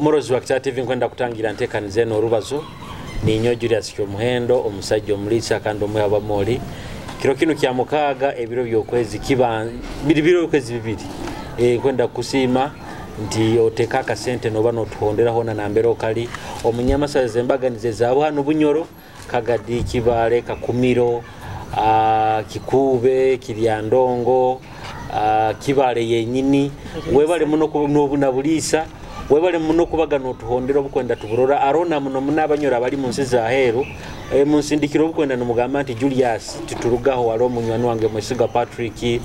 Omurozi wa Kitara TV, nkwenda kutangira ntekanize n'orubazo. Ninyo Julius Kyomuhendo, omusajja omuliisa kandi omwe abamoli. Kiro kinu kya 6, ebiro by'okwezi kiba biri biro by'okwezi 2. Nkwenda kusiima nti oteka akasente noba notuhondera hona nambere okali omunyamasaza embaganize zaabo hano Bunyoro, Kagadi, Kibale, Kakumiro, Kikube, Kiryandongo, Kibale yenyini. Webale muno n'obunabuliisa, webale muno kubaga notuhondera obukwenda tuburora arona muno muno abanyora abali mu nsi za heru. Munsindikira obukwenda nomugamba nti Julius titurugaho, wali omunywani wange Mwesiga Patrick,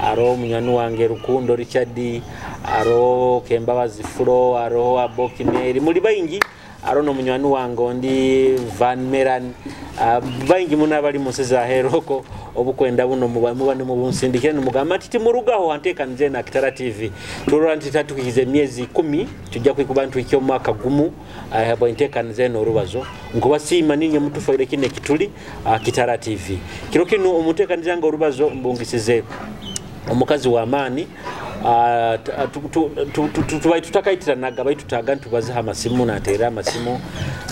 aro omunywani wange Rukundo Richard, aro Kembabazi Flo, aro Abokineri, muri baingi, aro n'omunywani wange ondi Van Meran, baingi muno abali mu nsi za heru oko. Obukwenda buno muba nimubunsindikira nimugamba nti timurugaho anteekanize na Kitara TV. Turora nti tatukize emyezi 10, tujja kwikuba ntuhikye omwaka gumu bwenteekanize n'orubazo. Nkubasiima ninye mutufaire kino ekituli Kitara TV. Kiro kino omuteekanize nga orubazo mbungisize omukazi w'amaani. Tubaye tutakaitiranaga, baitu tutaga ntubaziha amasimu, nateera amasimu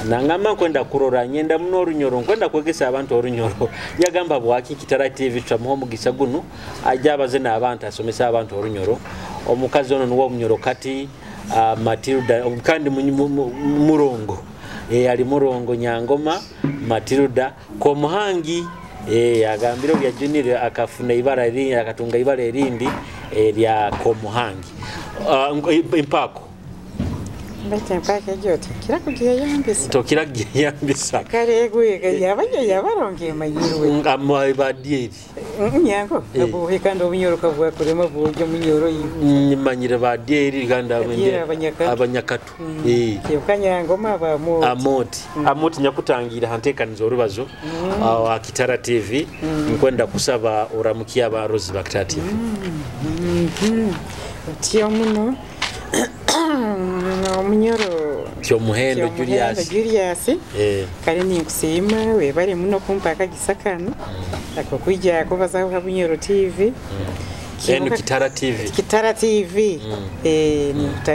nangamba nkwenda kurora nyenda muno orunyoro, nkwenda kwegesa abantu orunyoro. Yagamba bwaki Kitara TV tutamuha omugisa gunu ajja abaze n'abantu asomesa abantu orunyoro. Omukazi ono nuwe omunyoro kati, Matilda, kandi murongo, ali murongo Nyangoma Matilda Komuhangi. Agambire bya junior akafuna ibara erindi, akatunga ibara erindi erya Komuhangi. Impako Mbete mpaka egyo tokira kugyeyambisa. Tokira kugyeyambisa. Kare egwe yabanya yabaronge manyirwe. Nga badyeri. Nyango abuhe kandi obunyoro bwa kurema buryo munyoro yi. Manyire badyeri kandi abanyakatu. Kanyangoma ba moti. Amoti. Amoti nyakutangira hantekanizo orubazo wa Kitara TV. Nkwenda kusaba oramukia abarozi ba Kitara TV. Otyo muno. Omunyoro Kyomuhendo Julius. Julius. Kale ninkusiima webale muno kumpa akagisa kano akokwijja kubazaho ha Bunyoro TV. Eno Kitara TV. Kitara TV.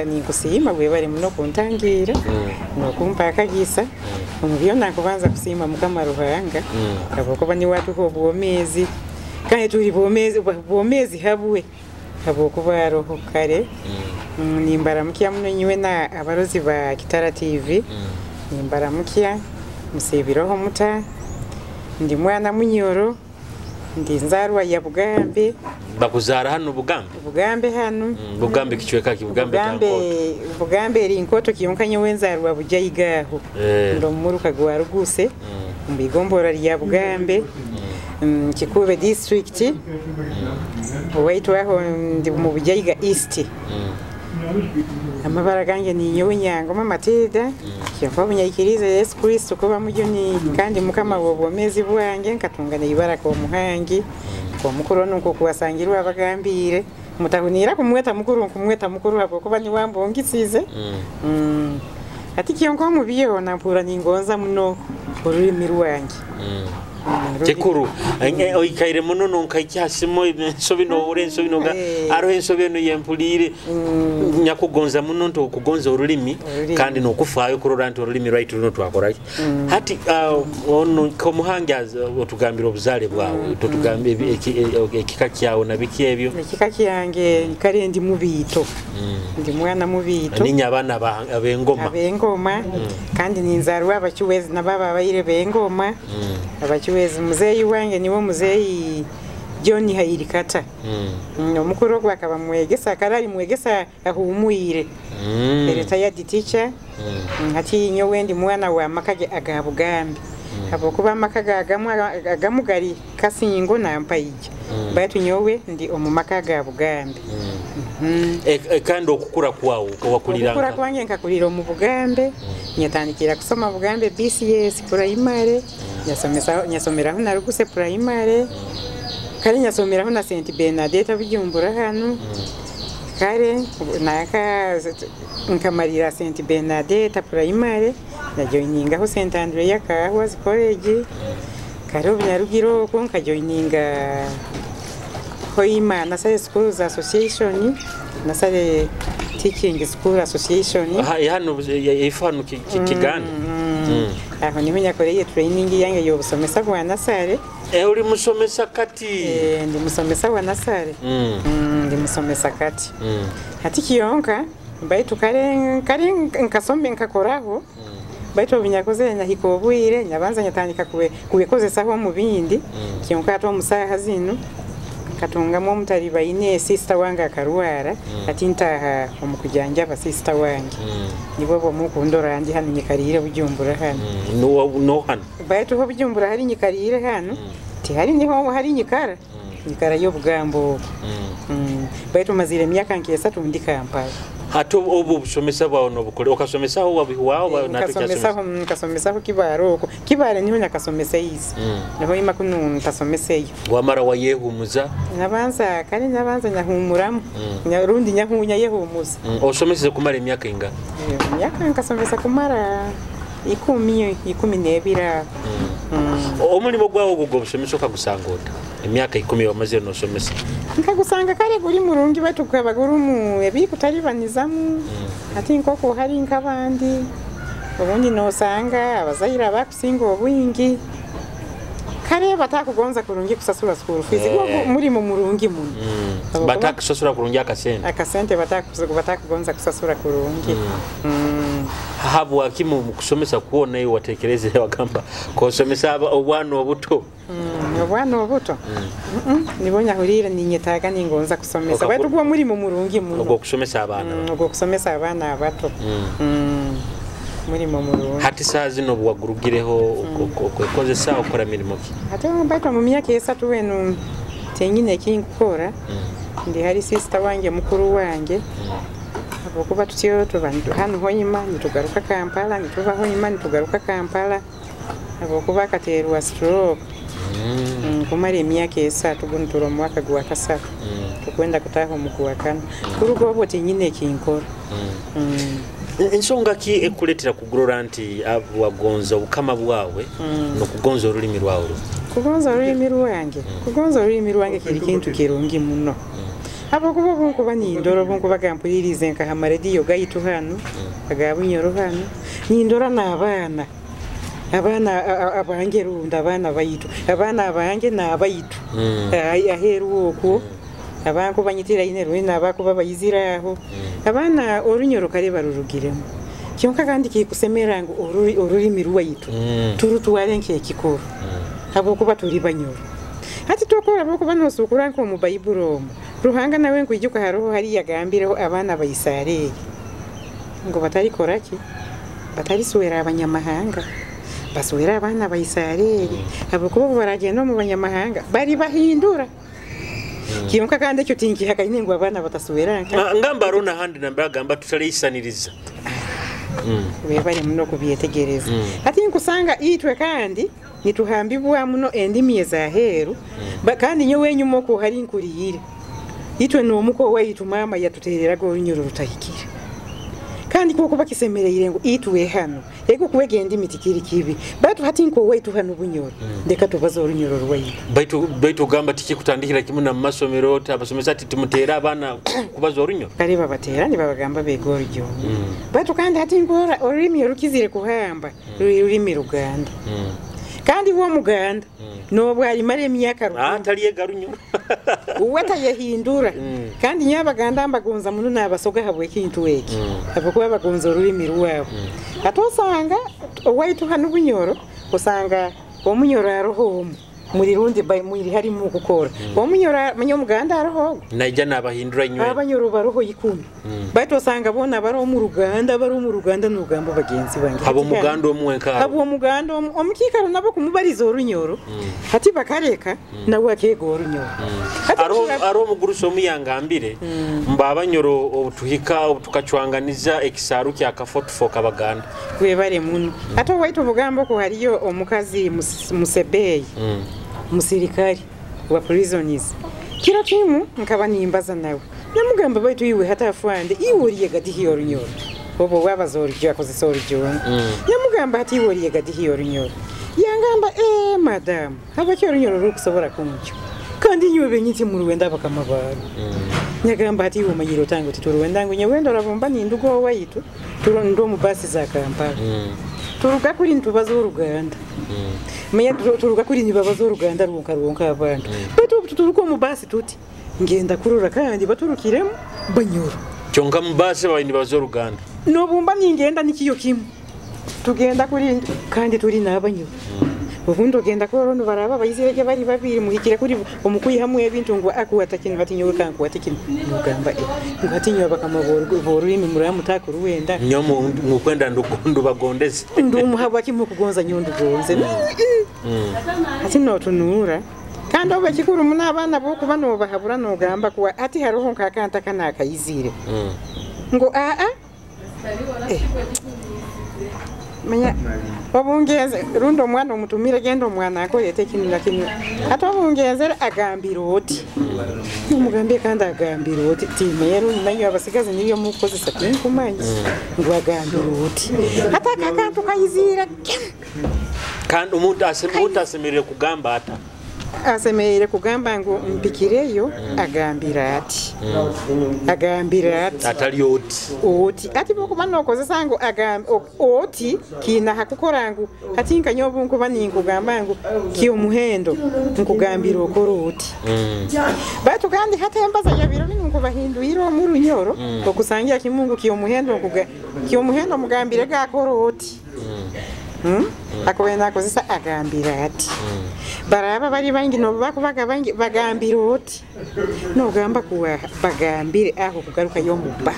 Ninkusiima webale muno kuntangira nokumpa akagisa. Omu byonna nkubanza kusiima Mukama Ruhanga habwokuba niwe atuha obwomeezi kandi tuli bwomeezi habwe habwokuba aroho kare. Nimbaramukia muno nyiwe na abarozi ba Kitara TV. Nimbaramukia musibiroho muta, ndi mwana munyoro, ndi nzarwa ya Bugambe. Bakuzara hano Bugambe? Bugambe hano. Bugambe kichweka ki Bugambe Bugambe, Bugambe eri nkoto kiyonka nyewe nzarwa Bujaigaho. Ndo muruka gwa Ruguse mubigombora lya Bugambe. Kikube district. Owaitu aho ndi mu Bujaiga East. Amabara gange ni nyowe Nyangoma Matilda. Kyova bunyayikiriza Yesu Kristo kuba mujuni kandi Mukama w'obwomezi bwange nkatungana ibara ko muhangi ko mukuru nuko kuwasangirwa abagambire mutahunira kumweta mukuru kumweta mukuru habo kuba ni wambongisize. Ati kiyonko mu biyo nampura ningonza muno ururimi rwange. Kikuru oikaire muno nonkaikya ensobi nohure ensobi noga aroho ensobi eno yempulire nyakugonza muno nti okugonza orulimi kandi nokufaayo kurora nti orulimi rwaitu runo twakoraki. Hati ono Komuhangi otugambira obuzaale bwawe, totugambye ekika kyawe na biki ebyo. Ekika kyange kale ndi mubiito. Ndi mwana mubiito. Ninye abaana ab'engoma. Ab'engoma kandi ninzarwa abakiwezi nababa abaire b'engoma. Abakiwezi muzeeyi wange niwe muzeeyi John Hairikata. Omukuru ogwo akaba mwegesa, akarali mwegesa ahumwire. Retired teacher. Hati nyowe ndi mwana wa maka aga Bugambe. Habwokuba amaka agamu gari Kasingo na Mpaija. Baitu nyowe ndi omu maka ga Bugambe. Kandi okukura kwawe wakulira? Okukura kwange nkakulira omu Bugambe. Nyatandikira kusoma Bugambe BCS primary. Nyasomeraho na Ruguse primary. Kale nyasomeraho na St Bernadette Bujumbura hano. Kale naka nkamarira St Bernadette primary, najoiningaho St Andrea Kahwazi College. Kale obunyarugiro okwo nkajoininga Hoima Nasale Schools Association, Nasale Teaching School Association. Hano ifano Kiganda. Aho niho nyakoreye training yange y'obusomesa bwa nasare. Uri musomesa kati? Ndi musomesa wa nasare. Ndi musomesa kati. Hati kiyonka baitu kare kare nkasombe nkakoraho. Baitu obunyakoze nahika obwire nyabanza nyatandika kubekozesaho mu bindi. Kiyonka ate omusaha zino katungamu omutali baine sister wange akarwara ati ntaha omukujanjaba sister wange. Nibwo bwomukundora ndi hano nyikarire Bujumbura hano. No hano baitu ho Bujumbura hari nyikarire hano tihari niho hari nyikara nyikara y'obugambo. Baitu mazire emyaka nk'esatu ndi Kampala. Hati obu busomesa bwawe nobukole okasomesaho wabihwaho? Nkasomesaho, nkasomesaho Kibaro oko Kibare niho nakasomesa isi. Niho ima kuno ntasomeseyo. Wamara wayehumuza? Nabanza kare nabanza nyahumuramu rundi nyahunya yehumuza. Osomeseze kumara emyaka inga? Emyaka nkasomesa kumara 10, 12. Omulimo gwawe ogwo gw'obusomesa okagusanga ota? Emyaka 10 wamaze nosomesa. Nkagusanga kare guri murungi baitu gukaba gurumu ebikutalibanizamu. Ati nkoko hari nk'abandi obundi nosanga abazaire abakusinga obwingi kare batakugonza kurungi kusasura school fees. Murimo murungi muno. Batakusasura kurungi akasente? Akasente batakugonza kusasura kurungi. Habwa kimu mukusomesa kuona iyo watekereze wakamba kosomesa obwana obuto? Obwana obuto nibo nyahurire ninyetaga ningonza kusomesa baitu gwo murimo murungi muno ogwo kusomesa abaana. Ogwo kusomesa abaana abato. Murimo murungi. Hati saa zino bwagurugireho okwekozesa okora mirimo ki? Hati baitu mu myaka 3 wenu tenyine ekinkukora. Ndi hari sister wange mukuru wange. Abokuba tutyo tuba hano honyuma nitugaruka Kampala, nituba honyuma nitugaruka Kampala. Abokuba akaterwa stroke. Kumara emyaka 3 guno turi omu mwaka gwa kasatu. Tukwenda kutaha omu gwa kana. Kuruga obwo tinyine ekinkora. Ensonga ki ekuleetera kugorora nti wagonza obukama bwawe n'okugonza olulimi rwawe? Kugonza olulimi rwange. Kugonza olulimi rwange kiri kintu kirungi muno. Abokuba obunkuba nindora obunkuba gampulirize nkaha amarediyo gaitu hano aga Bunyoro hano nindora n'abaana abaana abange runda abaana baitu abaana abange n'abaitu aheru okwo abanku banyitira ine rundi n'abakuba bayiziraho abaana orunyoro kare barurugiremu. Kyonka kandi kikusemera ngu orulimi rwaitu turutware nk'ekikuru habwokuba turi Banyoro. Hati twakora abokuba nosukura nko mu Bayibuli omwo Ruhanga nawe nkwijuka haroho hari yagambireho abaana ba Isirayeli ngo batarikora ki batariswera abanyamahanga baswera abaana ba Isirayeli habwokuba baragenda mu banyamahanga bari bahindura. Kiyonka kandi ekyo tinkihakaine ngu abaana bataswera ngamba rona handi nambagamba tutaliisaniriza. Webale muno kubyetegereza. Hati nkusanga itwe kandi nituhambibwa muno endimi ezaheru kandi nyowe enyuma okwo hari nkuriyire itwe n'omuko waitu mama yatutereraga orunyoro rutahikire kandi kuko bakisemereire ngu itwe hano ego kuwega endimi tikiri kibi baitu hati nko waitu hano Bunyoro ndeka tubaze orunyoro rwaitu. Baitu gamba tikikutandikira kimu na masomero abasomesa ati timutera abaana kubaza orunyoro kare babatera nibabagamba bega orujungu. Baitu kandi hati nko orulimi orukizire kuhamba rurimi Ruganda. Kandi uwo muganda nobwo alimara emyaka ataliega runyoro uwe tayehindura. Kandi nyabaganda mbagonza muno nabasoga habwe ekintu eki habwokuba bagonza orulimi rwabo. Ate osanga owaitu hano Bunyoro osanga omunyoro aroho omu muri rundi muri harimu kukora omunyoro manyomuganda aroho naija nabahindura inywe abanyoro baroho 10. Baitu osanga bona bari mu Ruganda bari mu Ruganda n'ugamba bagenzi bange habo muganda omwe nka habo muganda omukikaro nabo kumubariza orunyoro hati bakareka nawe akega orunyoro. Aro omuguruso omuyangambire mba abanyoro obutuhika obutukacwanganiza ekisaru kya kafoto kabaganda webare muno. Ate waitu obugambo ko hariyo omukazi Musebeyi musirikari wa prisoners kiro kimu nkaba nimbaza nawe namugamba baitu iwe hatafande iwe oriye gadihi orunyoro obo wabaza orujyo akozesa orujyo namugamba ati iwe oriye gadihi orunyoro yangamba madamu habaki orunyoro rukusobora kumukyo kandi nyiwe benyiti mu Rwanda bakamabaro. Nyagamba ati iwe omanyire otange tituruwenda ngu nyewe ndora bomba ninduga owaitu turondo mu basi za Kampala. Turuga kuri nitubaza oruganda. Manya turuga kuri nibabaza oruganda rwonka rwonka abantu. Baitu tuturuka omu basi tuti ngenda kurora kandi baturukiremu Banyoro. Kyonka mu basi babaire nibabaza oruganda. Nobumba ningenda nikiyo kimu. Tugenda kuri kandi turi n'Abanyoro. Obundi ogenda kurora onu baraba abaizire bari babiri muhikire kuri omukwihamu ebintu ngu akuwata kinu hati nyowe kankuwata kinu. Nugamba ngu hati nyowe abakama b'orurimi muramu takuruwenda. Nyowe mukwenda ndubagondeze. Ndumuhabwa kimu kugonza nyowe ndugonze. Hati notunuura. Kandi obu ekikuru muno abaana b'okuba nobahabura nogamba kuwa ati haroho nk'akanta kana akayizire. Ngu aa manya obungenze rundi omwana omutumire genda omwana akoleete kinu na kinu. Ate obungenzere agambire oti. Omugambye kandi agambire oti timanya rundi nanyo abasigazi nibyo mukukozesa tinkumanya. Ngu agambire oti. Ate aka akantu kayizire kimu. Kandi omuntu asemerire kugamba ata? Asemerire kugamba ngu mpikireyo agambira ati. Agambira ati. Atali oti. Oti. Ati bokuba nokozesa ngu oti kiina hakukora ngu hati nka obu nkuba ninkugamba ngu kyomuhendo nkugambira okora oti. Baitu kandi hati embaza ya biro binu nkubahindwire omu Runyoro okusangira kimungu kyomuhendo kyomuhendo mugambire gakora oti. Akobenda akozesa agambira ati. Baraba bari bangi no bakubaga bangi bagambira oti. Nogamba kuwa bagambire aho kugaruka yomuba.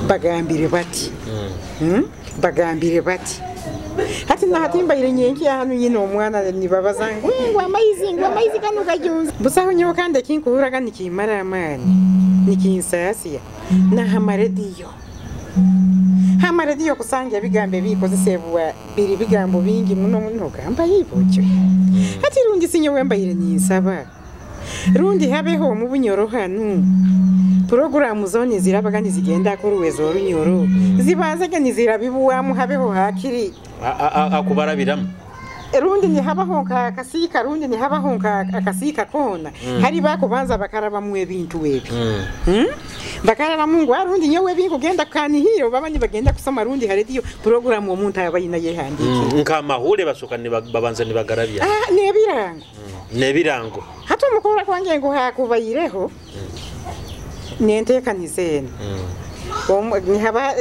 Bagambire bati. Bagambire bati. Hati na hatimba ile nyenki hanu nyina omwana nibabaza ngu ngwa amaizi kanu gajunze. Busaho nyowe kandi ekinkuhuraga nikimara amaani. Nikinsaasiya. Na hamarediyo. Hamarediyo kusanga ebigambo ebikozesebwa biri bigambo bingi muno muno gamba yibokyo. Hati rundi sinyowe mbaire ninsaba. Rundi habeho omu Bunyoro hanu. Programu zoni zirabaga nizigenda koruwezo orunyoro. Zibanzege nizirabibuwamu habeho hakiri. Akubarabiramu. Rundi ni habaho akasika rundi ni habaho akasika kona. Hari bakubanza bakarabamu ebintu ebi. Bakaraba mungu rundi nyowe bingu genda kanihiro babanyi bagenda kusoma rundi harediyo programu omuntu abayina yehandike. Nka mahure basoka ni babanza nibagarabya. Nebirango. Nebirango. Hata mukora kwange ngo hakubayireho. Nenteekaniza eno.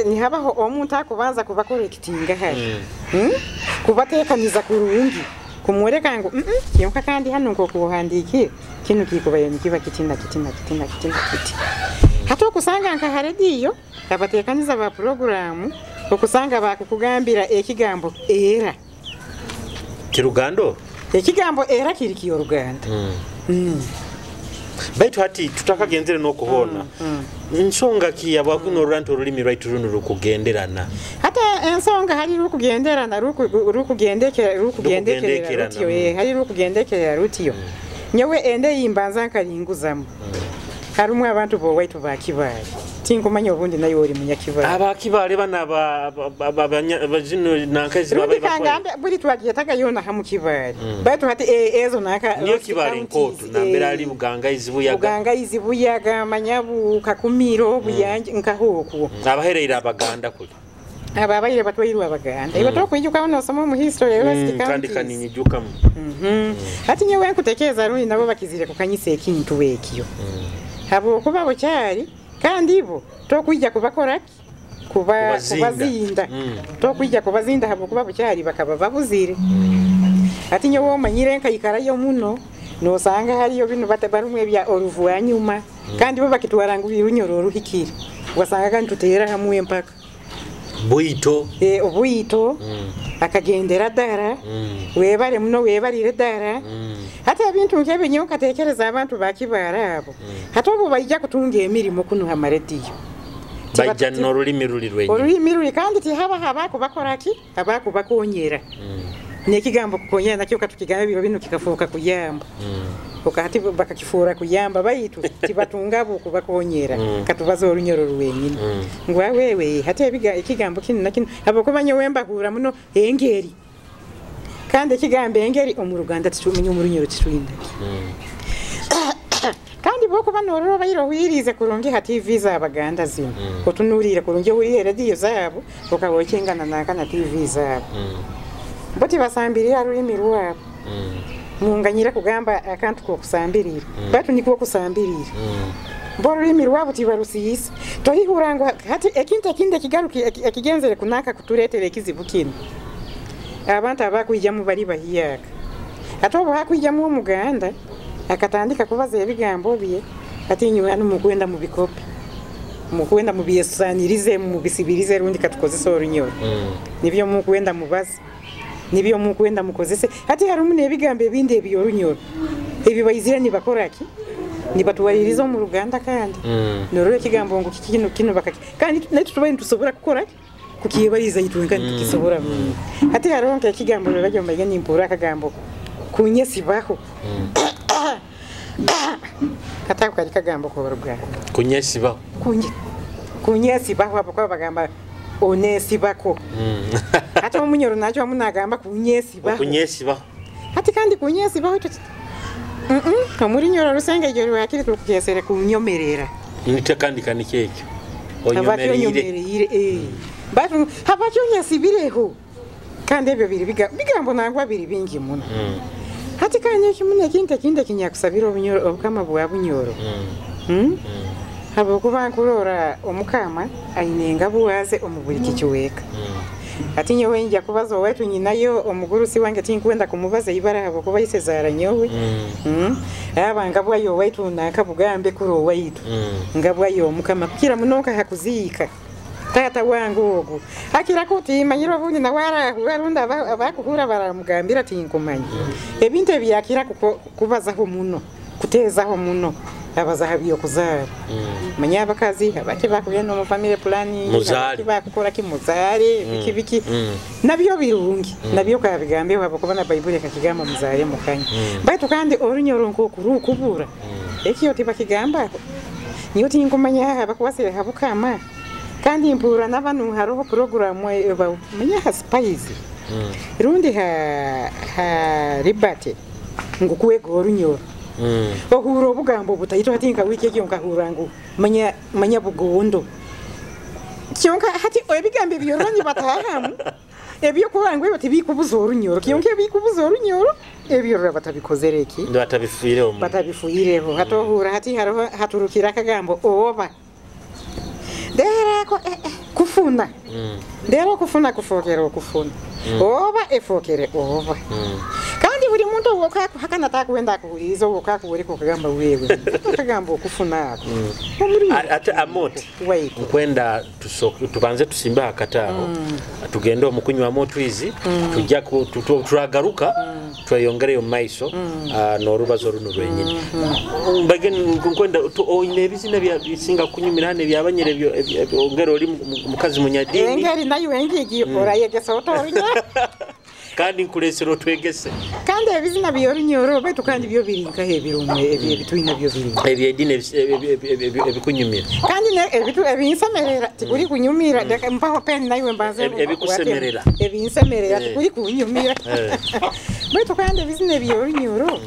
Nihabaho omuntu akubanza kubakorekitinga hari. Kubateekaniza kurungi. Kumwereka ngu kyonka kandi hano nkokuhandiikire kinu kikubayo nikiba kitina kitina kitina kitina kiti. Hata okusanga nka harediyo abateekaniza ba programu okusanga bakukugambira ekigambo era. Kirugando? Ekigambo era kiri kiyoruganda. Baitu hati tutakagenzere n'okuhona. Nsonga ki abwakunorora nti olulimi lwaitu runo rukugenderana? Hata ensonga hari rukugenderana rukugendekerera rutiyo hari rukugendekerera rutiyo. Nyowe ende yimbanza nkalinguzamu. Harumu abantu bowaitu bakibale. Tinkumanya obundi nayo ori munyakibale. Abakibale bana ba zino nankezi babaye bakwai. Buri twagiyetaga yona hamu kibale. Baitu hati ezo naka niyo kibale nkotu nambera ali Buganga izibuyaga. Buganga izibuyaga manyabu kakumiro buyanje nkahoku. Abahereira abaganda kuli. Ababaire batwairwa abaganda. Iwe tokwijuka ono osoma mu history ya West County. Kandi kaninyijukamu. Hati nyowe nkutekereza rundi nabo bakizire kukanyisa ekintu ekiyo. Habo kuba bukyali kandi ibo tokwijja kubakora kubazinda. Tokwijja kubazinda habo kuba bukyali bakaba babuzire. Ati nyowe omanyire nkayikarayo muno nosanga hariyo binu barumwe ebya oruvuanyuma kandi bo bakitwara ngu birunyoro oruhikire. Wasanga kandi tutera hamwe empaka. Bwito. Obwito. Akagendera dara. Webare muno webarire dara. Hata ebintu nk'ebyo nyowe nkatekereza abantu bakibara abo. Hata obu baija kutunga emirimo kuno ha marediyo. Baija n'orulimi ruli rwenyini. Orulimi ruli kandi tihaba habako ki? Habako bakonyera. N'ekigambo kukonyera nakyo katukigamba biro bino kikafuuka kuyamba. Okahati bakakifuura kuyamba baitu tibatunga bo kubakonyera katubaza orunyoro rwenyini. Ngwa wewe hata ekigambo kinu na kinu abakuba nyowe mbahura muno engeri. Kandi ekigambo engeri omu Ruganda titumenye omu Runyoro titwinda. Kandi bo Obu okuba norora obaire ohwiriize kurungi ha TV z'Abaganda zinu, otunuliire kurungi ohuriire rediyo zaabo, okaba okingana nanka na TV zaabo. Bo tibasambirira rulimi rwabo. Munganyire kugamba akantu k'okusambirira, baitu nikwo okusambirira. Bo orulimi rwabo tibarusiisa. Torihurra ngu hati ekintu ekindi ekigaruka ekigenzere kunanka kutureetera ekizibu kinu. Abantu abakwijamu bari bahiyaaka. Hati obu hakwijamu Omuganda akatandika kubaza ebigambo bye, hati inywe hanu mukwenda mubikope, mukwenda mubyesanirize, mubisibirize rundi katukozese Orunyoro. Nibyo mukwenda mubaze, nibyo mukwenda mukozese. Hati harimu n'ebigambo ebindi eby'Orunyoro ebi baizire nibakora ki? Nibatuwaliriza omu Ruganda kandi. Norora ekigambo ngu kino kino bakaki. Kandi naitu tubaire nitusobora kukora ki? Kukyebaliza itwe nka nitukisobora. Hati hariho nk'ekigambo bajya mbaige nimpurra akagambo kunyesibaho. Hati ako kari kagambo k'Oruganda. Kunyesibaho. Kunyesibaho habwokuba bagamba onesibako. Hati Omunyoro nakyo wamu nagamba kunyesibaho. Kunyesibaho. Hati kandi kunyesibaho ekyo Omurunyoro Rusengejjo rwakiri turukukyesere kunyomerera. Nikyo kandi kanikyo ekyo. Onyomereire. Batu habaki onyesibireho. Kandi ebyo biri bigambo nangwa biri bingi muno. Hati kandi ekimu n'ekintu ekindi ekinyakusabira Obunyoro obukama bwa Bunyoro. Habwokuba nkurora omukama aine engabo waze omu buli kikiweka. Hati nyowe nja kubaza owaitu nyinayo omugurusi wange tinkwenda kumubaza ibara habwokuba isezaara nyowe. Aba ngabwayo owaitu nankabugambe kuri owaitu. Ngabwayo omukama kukira muno nkahakuziika. Tata wangu ogu akira kuti manyira obundi nawe arahura rundi abakuhura baramugambira tinkumanya. Ebintu ebyakira kubazaho muno, kuteezaho muno abazaha by'okuzaara. Manya abakazi abaki bakugenda omu family planning, abaki bakukora ki muzaare, biki biki. Nabyo birungi, nabyo kabigambe habwokuba na Baibuli ekakigamba muzaare mukanya. Baitu kandi Orunyoro nk'okurukubura. Ekyo tibakigamba. Niyo tinkumanya aha bakwasire habukama. Kandi mpurra n'abanu hariho programu manya ha Spice. Rundi ha Liberty ngu kwega Orunyoro. Ohura obugambo butaito hati nka wiki ekyo nkahurra ngu manya bugondo. Kyonka hati ebigambo ebyoronyi batahamu ebyokuba ngu ebyo tibikubuza Orunyoro. Kyonka ebikubuza Orunyoro ebyo batabikozere iki? Batabifuireho. Batabifuireho. Hati ohura hati hariho haturukira akagambo oba. Derako kufuna. Dero kufuna kufokera okufuna. Oba efokere oba. Kandi buri muntu hakana takwenda kuhuriza okakuhurika okagamba wewe. Okagamba okufuna ako. Ate Amoti nkwenda tubanze tusimbe akataaho. Tugende omukunywa amotwizi tujja turagaruka tweyongereyo mu maiso n'orubazo runo rwenyini. Mbage nkwenda oine ebizina bisinga kunyumira hano ebyabanyere ongera oli mukazi munyadini. Engeri nayo engigi orayegesa otorunyoro. Kandi nkulesera otwegese. Kandi ebizina by'Orunyoro baitu kandi byo biri nkaho ebirumwe ebitwina byo biri. Ebyedini ebikunyumira. Kandi ebitu ebinsemerera tikuri kunyumira mpaho pen nayo mbanze ebikusemerera. Ebinsemerera tikuri kunyumira. Baitu kandi ebizina by'Orunyoro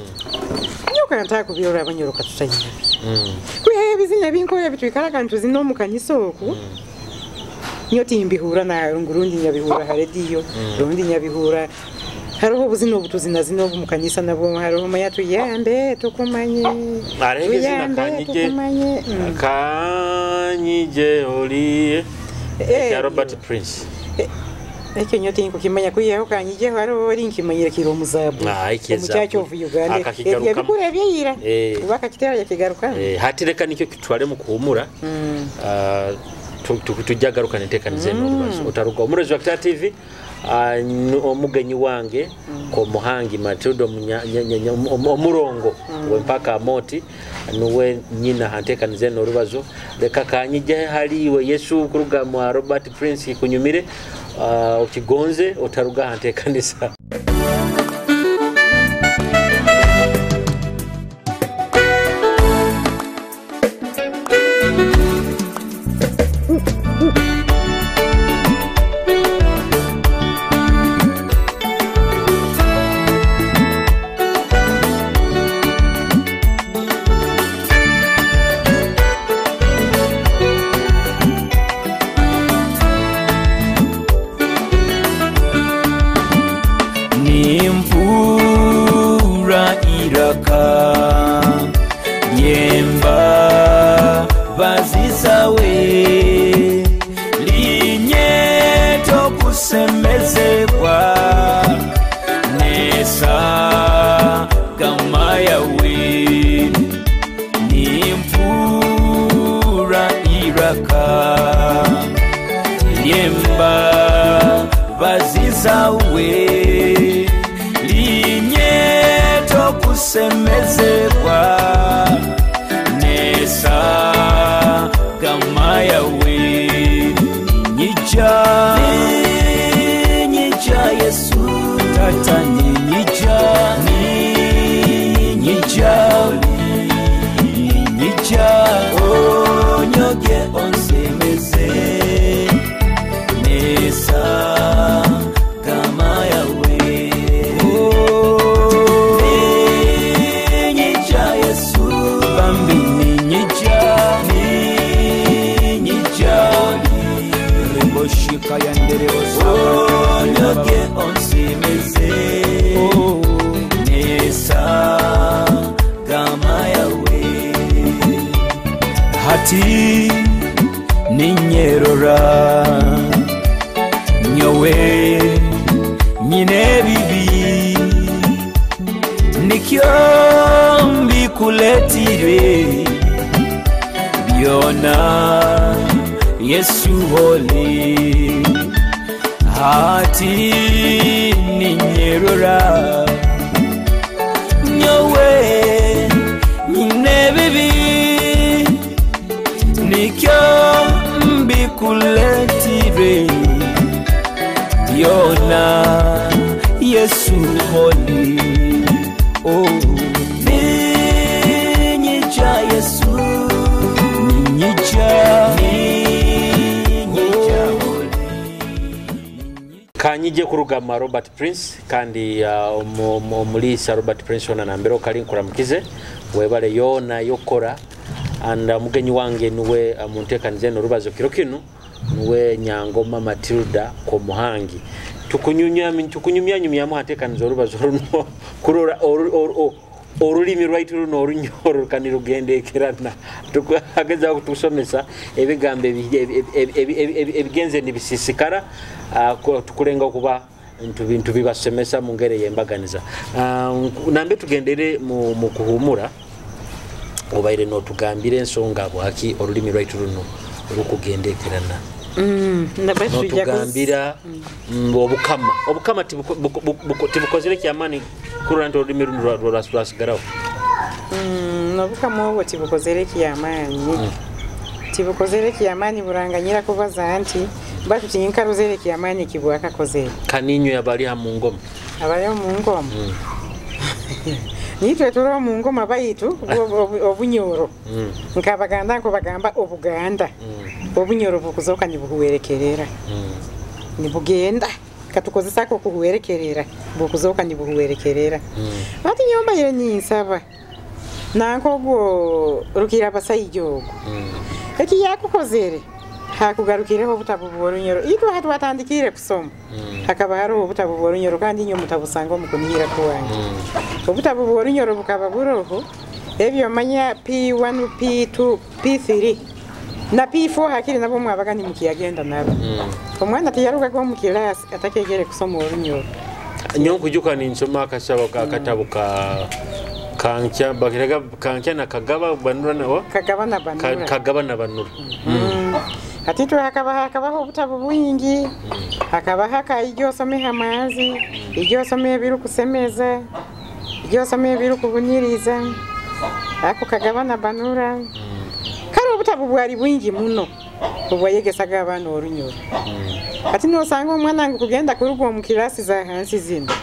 nyoka ntakubyora Abanyoro katutayina. Kwiha ebizina binkoya bitwikaraga ntuzina omu kanisa oku. Niyo timbihura na rundi nyabihura ha rediyo, rundi nyabihura hariho obuzina obutuzina zina obu mu kanisa nabwo hariho maya tuyambe tukumanye. Tuyambe tukumanye. Kanyije oli ya Robert Prince. Ekyo nyo tinkukimanya kwihaho kanyije hariho ori nkimanyire kiri omuzabu. Omukyakyo of Uganda. Ebyo bikura ebyeyira. Bakakitera yakigaruka. Hati reka nikyo kitwale mu kuhumura. Tujagaruka netekanize n'orubazo. Otaruga omurozi wa Kitara TV omugenyi wange ko muhangi Matilda omurongo wempaka Amoti nuwe nyina hantekanize n'orubazo. Reka kanyije haliwe Yesu kuruga mu Robert Prince kunyumire okigonze otaruga hantekanisa. Kusemezebwa nesa gama yawe ninyija ninyija Yesu tata ninyija ninyija ninyija onyoge onsemeze nesa gama yawe ninyija Yesu bambi ninyija ninyija reboshika yandere onyoge onsemeze nesa gama yawe hati ninyerora nyowe nyine bibi nikyo mbikuletire byona Yesu holi hati ninyerora nyowe nyine bibi nikyo mbikuletire byona Yesu holi oh ninyija Yesu ninyija ninyija holi. Kanyije kurugama Robert Prince kandi omulisa Robert Prince ona nambero kali nkuramukize webale yona yokora and mugenyi wange niwe muntekanize no rubazo kiro kinu niwe Nyangoma Matilda Komuhangi tukunyumya nyumya muhatekanize orubazo runo kurora orulimi rwaitu runo orunyoro kandi rugendekerana tukageza kutusomesa ebigambo ebigenze nibisisikara tukulenga kuba bintu bibasemesa mu ngere yembaganiza. Nambe tugendere mu kuhumura obaire no tugambire ensonga bwaki orulimi rwaitu runo rukugendekerana. Notugambira obukama obukama tibukozere kyamani kurora nti orulimi runo rwasigaraho. Obukama obwo tibukozere kyamani tibukozere kyamani buranganyira kubaza nti batu tinkaruzere kyamani kibwakakozere kaninyo yabali ha mu ngoma abali mu ngoma nitwe turi mu ngoma baitu obunyoro nkabaganda nko bagamba obuganda obunyoro bukuzoka nibuhuwerekerera nibugenda katukozesako kuhuwerekerera bukuzoka nibuhuwerekerera ati nyomba ile ninsaba nanko ogwo rukira basaijo eki yakukozere hakugarukireho obutabu bw'orunyoro itwe hatwatandikire kusoma hakaba hariho obutabu bw'orunyoro kandi inyo mutabusanga omukunihira kuwange obutabu bw'orunyoro bukaba buroho ebyo manya P1 P2 P3 na P4 hakiri nabo mwabaga ni mukiyagenda nabo omwana tiyarugaga omu kilasi atakegere kusoma orunyoro. Nyo nkujuka ninsoma akasabo akatabo ka Kankya bakiraga Kankya na Kagaba Banura na Kagaba na Banura Kagaba na Banura. Hatitwe hakabaho obutabu bwingi hakabaho akaijo someha amazi ijo someha ebirukusemeza ijo someha ebirukubunyiriza ako Kagaba na Banura kare obutabu bwali bwingi muno obwayegesaga abaana orunyoro. Ati nosanga omwana ngu kugenda kuruga omu kirasi za hansi zino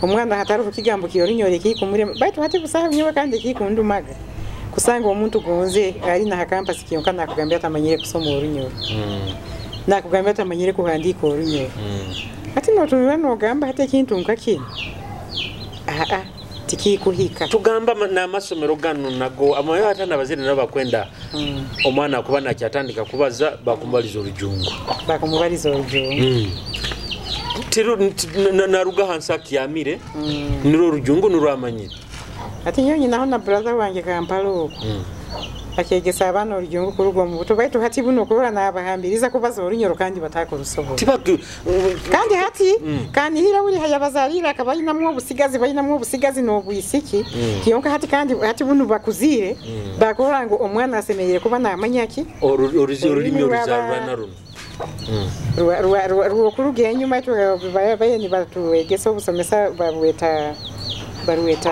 omwana hataruho kigambo kyorunyoro ekikumurema baitu hati busaha nyowe kandi ekikundumaga kusanga omuntu gonze ari na campus kyonka nakugambia atamanyire kusoma orunyoro nakugambia atamanyire kuhandika orunyoro ati notunura nogamba hati ekintu nka kino tikikuhika tugamba n'amasomero gano nago amayo hatana abazire nabo bakwenda omwana kuba nakyatandika kubaza bakumubaliza orujungu bakumubaliza orujungu tiru naruga hansi akiyamire niro orujungu nirwamanyire. Ati nyonyi naho na brother wange Kampala okwo akegesa abaana orujungu kuruga omu buto baitu hati buno kurora nabahambiriza kubaza orunyoro kandi batakurusobola kandi hati kandi hira buri hayabazarira akaba ayinamwo obusigazi bayinamwo obusigazi n'obwisiki kiyonka hati kandi hati buno bakuzire bakurora ngu omwana asemereire kuba namanya ki orulimi oruzarwana runo rwokuruga enyuma baye nibatuwegesa obusomesa babweta Barweta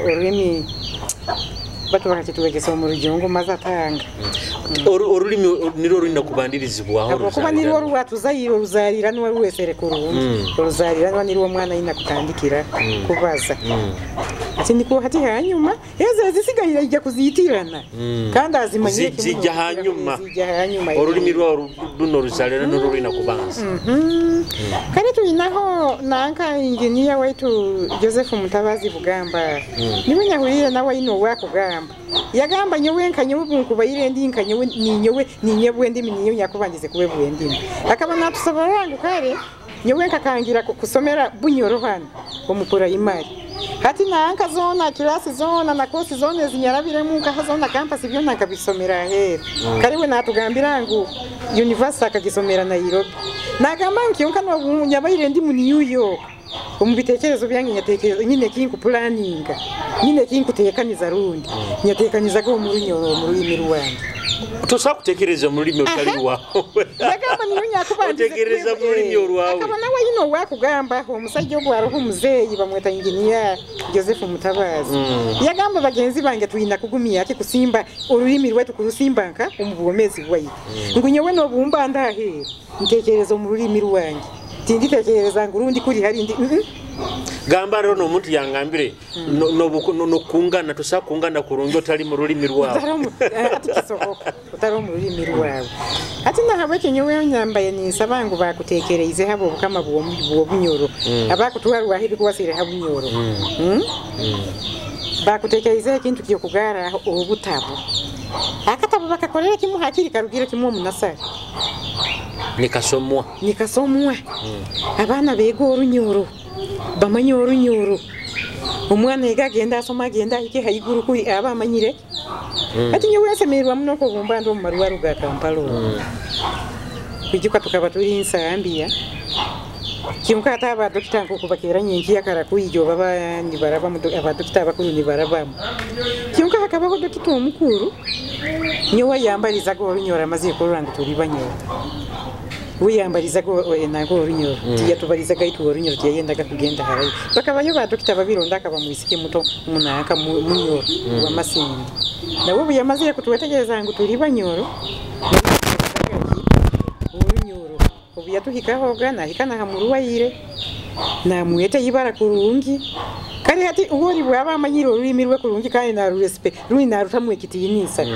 orulimi batu bakakitwegesa omu rujungu mazatanga. Orulimi nirwo rulina kubandirizibwaho. Habwokuba nirwo rwatuzaire, oruzariranwa rwesere kurungi. Oruzariranwa nirwo omwana aina kutandikira kubaza. Ati niko hati hanyuma ezo ezisigaire ijja kuziitirana kandi azimanyire. Zijja hanyuma. Zijja hanyuma. Orulimi rwawe runo ruzalirana nirwo rulina kubanza. Kale tulinaho nanka injiniya waitu Joseph Mutabazi Bugamba. Niwe nyahurire nawe aine owakugamba. Yagamba nyowe nka nyowe bunkubaire ndi nka nyowe ninyowe ninyebwe ndimi ninyowe nyakubangize kuwebwe endimi. Akaba natusoborora ngu kale nyowe nkakangira kusomera Bunyoro hano omu primary. Hati nanka zona kirasi zona na kosi zona ezinyarabiremu nkaha zona campus byona nkabisomera aheeru. Kale we natugambira ngu university akagisomera Nairobi. Nagamba nkyonka nyabaire ndi mu New York. Omu bitekerezo byange nyatekereza nyine kinkupulaninga, nyine kinkutekaniza rundi nyatekanizaga omu Runyoro, omu rulimi rwange. Tosobola kutekereza mu rulimi olutali rwawe. Yagamba niyo nyakubandize. Otekereza mu rulimi orwawe. Akaba nawe ayine owakugamba omusajja ogwo hariho omuzeeyi bamweta injiniya Joseph Mutabazi. Yagamba bagenzi bange tuyina kugumya ati kusimba orulimi rwaitu kurusimba nka omu bwomeezi bwaitu. Ngu nyowe n'obumba ndaheeru ntekereza omu rulimi rwange. Tinditekereza ngu rundi kuri hari ndi. Gamba rero n'omuntu yangambire nokungana tosobola kungana kurungi otali mu rulimi rwawe. Ati kisoboka otali omu rulimi rwawe. Ati nahabwekyo nyowe nyambaye ninsaba ngu bakutekereize habo obukama bw'obunyoro. Abakutwarwaho ebikuwasire ha Bunyoro. Bakutekereize ekintu ky'okugara obutabo. Akatabo bakakorera kimu hakiri karugira kimu omu nasari. Nikasomwa. Nikasomwa. Abaana beega Orunyoro, bamanye Orunyoro. Omwana ega agenda asoma agenda ahike haiguru kuri aba amanyire. Ati nyowe nsemererwa muno okubumba ndi omu marwaro ga Kampala. Kwijuka tukaba turi Nsambia. Kyonka ate abadokita nk'oku bakeera nyenkiya kara kwija oba nibarabamu, abadokita abakuru nibarabamu. Kyonka hakabaho dokita omukuru nyowe yambarizaga Orunyoro amazire kurora ngu turi Banyoro. We yambarizaga nanka Orunyoro, tiyatubarizaga itwe Orunyoro, tiyayendaga kugenda harayo. Bakabayo badokita babiri, ondi akaba mwisiki muto munanka Munyoro wa Masindi. Nawe obu yamazire kutwetegereza ngu turi Banyoro, Orunyoro obu yatuhikahoga nahika naha muruwaire namweta ibara kurungi. Kale hati uwori bwaba amanyire orulimi rwe kurungi kandi narurespe rundi narutamu ekitiinisa.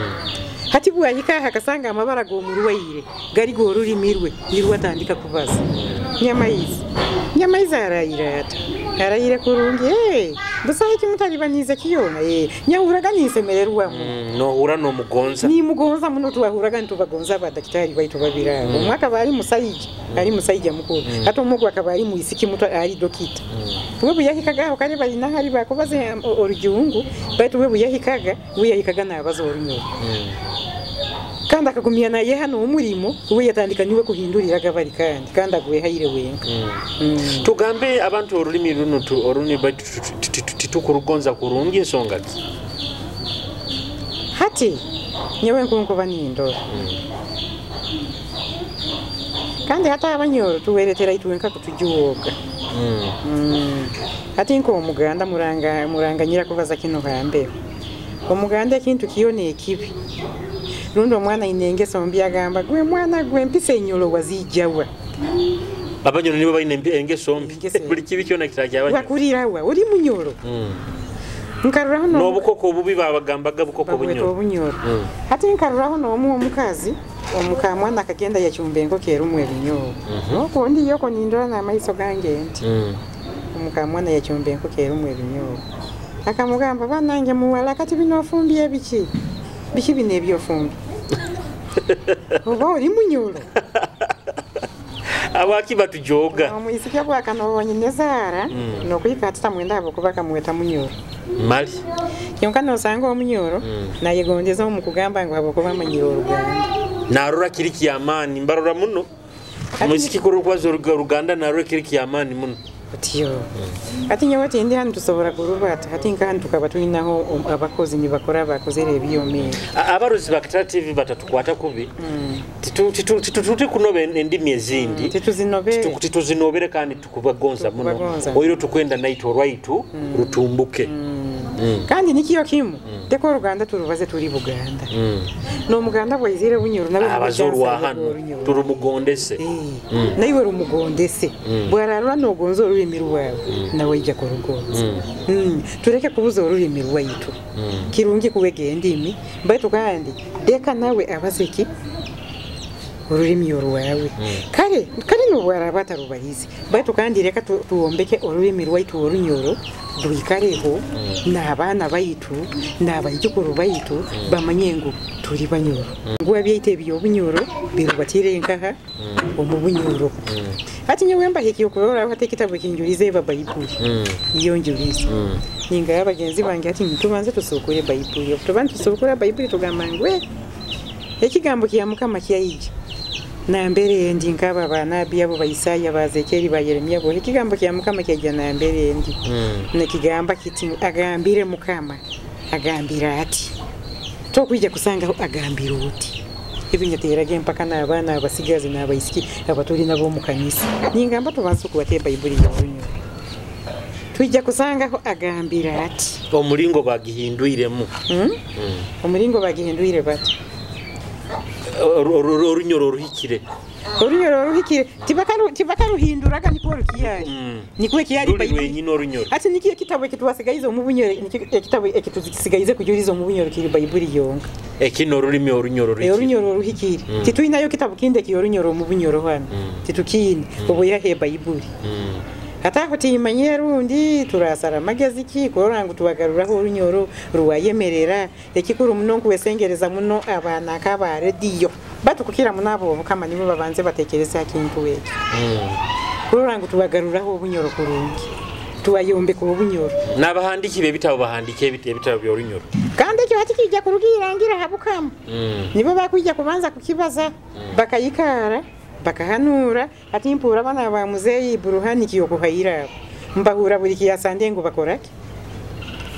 Hati bwahika akasanga amabara g'omuruwaire gari g'orulimi rwe nirwo atandika kubaza. Nyamaizi Nyamaizi arayire ata arayire kurungi. Busaho kimutalibanize kiyona nyahuraga ninsemererwamu. Nohura n'omugonza. Nimugonza muno, twahuraga nitubagonza abadakitari baitu babiri abo. Omwe akaba ari musaija, ari musaija mukuru. Hati omwe akaba ari mwisiki muto ari dokita. We buyahikaga aho kale balina hari bakubaza orujungu, baitu we buyahikaga, we yahikaga nabaza Orunyoro. Kandi akagumya naye hano omurimo, we yatandika niwe kuhinduriraga bari kandi kandi agwehaire wenka. Tugambe abantu orulimi runo orulimi baitu titukurugonza kurungi ensonga ki? Hati nyowe nkunkuba nindora. Kandi hata Abanyoro tuweretera itwe nka kutujuwoga. Hati nk'omuganda muranganyira kubaza kino hambe. Omuganda ekintu kiyona ekibi. Rundi omwana aine engeso mbi agamba gwe mwana gwe empisa enyolo wazijawa. Abanyoro nibo baine engeso mbi. Buli kibi kyona kitakyabanyoro. Wakurirawa ori Munyoro. Nkaruraho no n'obukoko obubi babagambaga bukoko Bunyoro. Obunyoro. Hati nkaruraho n'omu omukazi omukamwana akagenda yachumba enkoko erumwe ebinyobwa. Okwo ndi yoko nindora n'amaiso gange nti. Omukamwana yachumba enkoko erumwe ebinyobwa. Akamugamba banange muwala kati bino ofumbye biki? Biki bino ebyofumbye? Oba ori Munyoro. Abaki batujoga. Omwisiki bwakanobonye nezaara nokwika atitamwenda abo kuba kamweta Munyoro. Mali. Kyonka nosanga Omunyoro nayegondeza omu kugamba ngu habwokuba amanyire Oruganda. Narora kiri kyamaani mbarora muno. Omwisiki kuri kwaza Oruganda narora kiri kyamaani muno. Kutyo hati nyowe tindi hanu tusobora kurubata hati nka hanu tukaba tulinaho abakozi nibakora bakozere ebyoma ebi. Abarozi ba Kitara TV batatukwata kubi. Titute kunoba endimi ezindi. Tituzinobere. Tituzinobere kandi tukubagonza muno. Tukubagonza. Oiro tukwenda naitwe orwaitu rutumbuke. Kandi nikiyo kimu teko oruganda turubaze turi Buganda. N'omuganda bwaizire Bunyoro nawe Abazorwa hano turumugondese. Naiwe rumugondese. Bwararura nogonza orulimi rwawe nawe ija kurugonza. Tureke kubuza orulimi rwaitu. Kirungi kuwega endimi baitu kandi deka nawe abazeki orulimi orwawe. Kale kale nobwaraba atarubalizi baitu kandi reka tuwombeke orulimi rwaitu orunyoro rwikareho n'abaana baitu n'abaijukuru baitu bamanye ngu turi Banyoro. Ngu ebyaita ebyobunyoro birubatire nkaha omu Bunyoro. Hati nyowe mbahikiye okurora hati ekitabo ekinjulize eba Baibuli. Niyo njulize. Ninga bagenzi bange hati nitubanze tusukure Baibuli. Tubanze tusukure Baibuli tugamba ngu ekigambo kya Mukama kyaija. Nambere endi nkaba banabi abo ba Isaya ba Zekeri ba Yeremia bo ekigambo kya Mukama kyaija nambere endi. Nekigamba kiti agambire Mukama agambira ati tokwija kusanga agambira uti ebinyaterage mpaka n'abaana abasigazi n'abaisiki abatuli nabo mu kanisa. Ningamba tubanze kubate Baibuli y'orunyoro. Twijja kusangaho agambira ati omulingo bagihindwiremu. Omulingo bagihindwire bati orunyoro oruhikire. Orunyoro oruhikire tibakaruhinduraga niko rukiyari. Niko kiyari Baibuli wenyine orunyoro. Ati nikiyo ekitabo ekitwasigaize omu Bunyoro, ekitabo ekitusigaize kujuliza omu Bunyoro kiri Baibuli yonka. Ekino orulimi orunyoro ruhikire. Orunyoro oruhikire. Titwinayo kitabo kindi ekiyorunyoro omu Bunyoro hano. Titukine obo yahe Baibuli. Hata timanye rundi turasara magezi ki kurora ngu tubagaruraho orunyoro ruwayemerera ekikuru muno nkuwesengereza muno abaana kaba rediyo batukukira munabo Mukama nibo babanze batekereza kintu ekyo. Kurora ngu tubagaruraho obunyoro kurungi tuwayombeka obunyoro n'abahandiki b'ebitabo bahandike ebitabo by'orunyoro kandi ekyo hati kijja kurugirangira habukama. Nibo bakwijja kubanza kukibaza bakayikara bakahanura ati mpura bana ba muzeyi Buruhani kiyokuhaira mbahura buri kiyasande ngo bakorake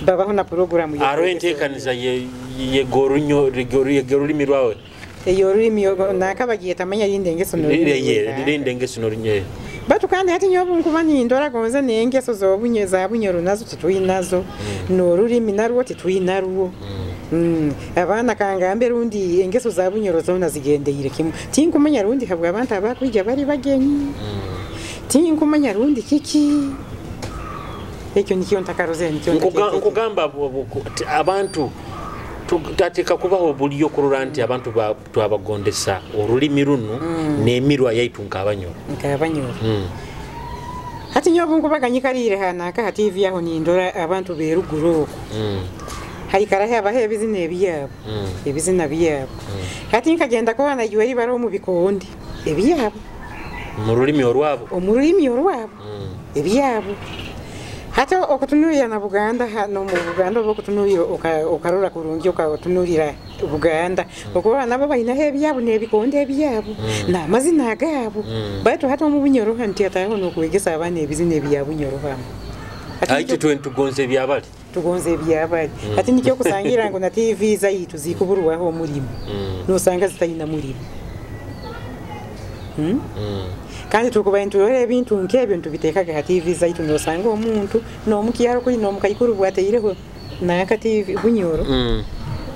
babaho na programu yo aro entekaniza ye gorunyo rigorulimi rwawe eyo rulimi nakabagiye tamanya lindengeso no lindengeso no runye batu kandi hati nyobu nkuba nindora gonze nengeso zobunye za Bunyoro nazo titwinazo no rulimi narwo titwinarwo. Abana kangambe rundi engeso za Bunyoro zona zigendeyire kimwe tinkumanya rundi habwa abantu abakwijja bari bagenyi. Tinkumanya rundi kiki ekyo nikyo ntakaroze nikyo nkugamba abantu tutateka kubaho buliyo kurora nti abantu twabagondesa orulimi runo n'emirwa yaitu nk'Abanyoro. Nk'Abanyoro. Hati nyobu nkubaganyikarire hanaka hati TV aho nindora abantu beruguru oko. Haikara haba ebizina ebyabo. Ebizina byabo. Hati nkagenda kubana iwe bari mu bikondi ebyabo. Mu rulimi orwabo. Mu rulimi orwabo. Ebyabo. Hata okutunulira na Buganda no mu Buganda okutunulira okarora kurungi okatunulira Buganda okuba nabo balina ebyabo n'ebikonde ebyabo n'amazina agabo baitu hata mu Bunyoro nti ataho n'okwegesa abaana ebizina ebya Bunyoro hamwe. Ati tugonze ebyabali. Tugonze ebyabali. Ati nikyo kusangira ngo na TV zaitu zikuburwaho omulimo. Nosanga zitalina mulimo. Kandi tukuba nturore ebintu nkebyo ntubitekaga ha TV zaitu nosanga omuntu n'omukyaro kuli n'omukaikuru bwateireho naka TV Bunyoro.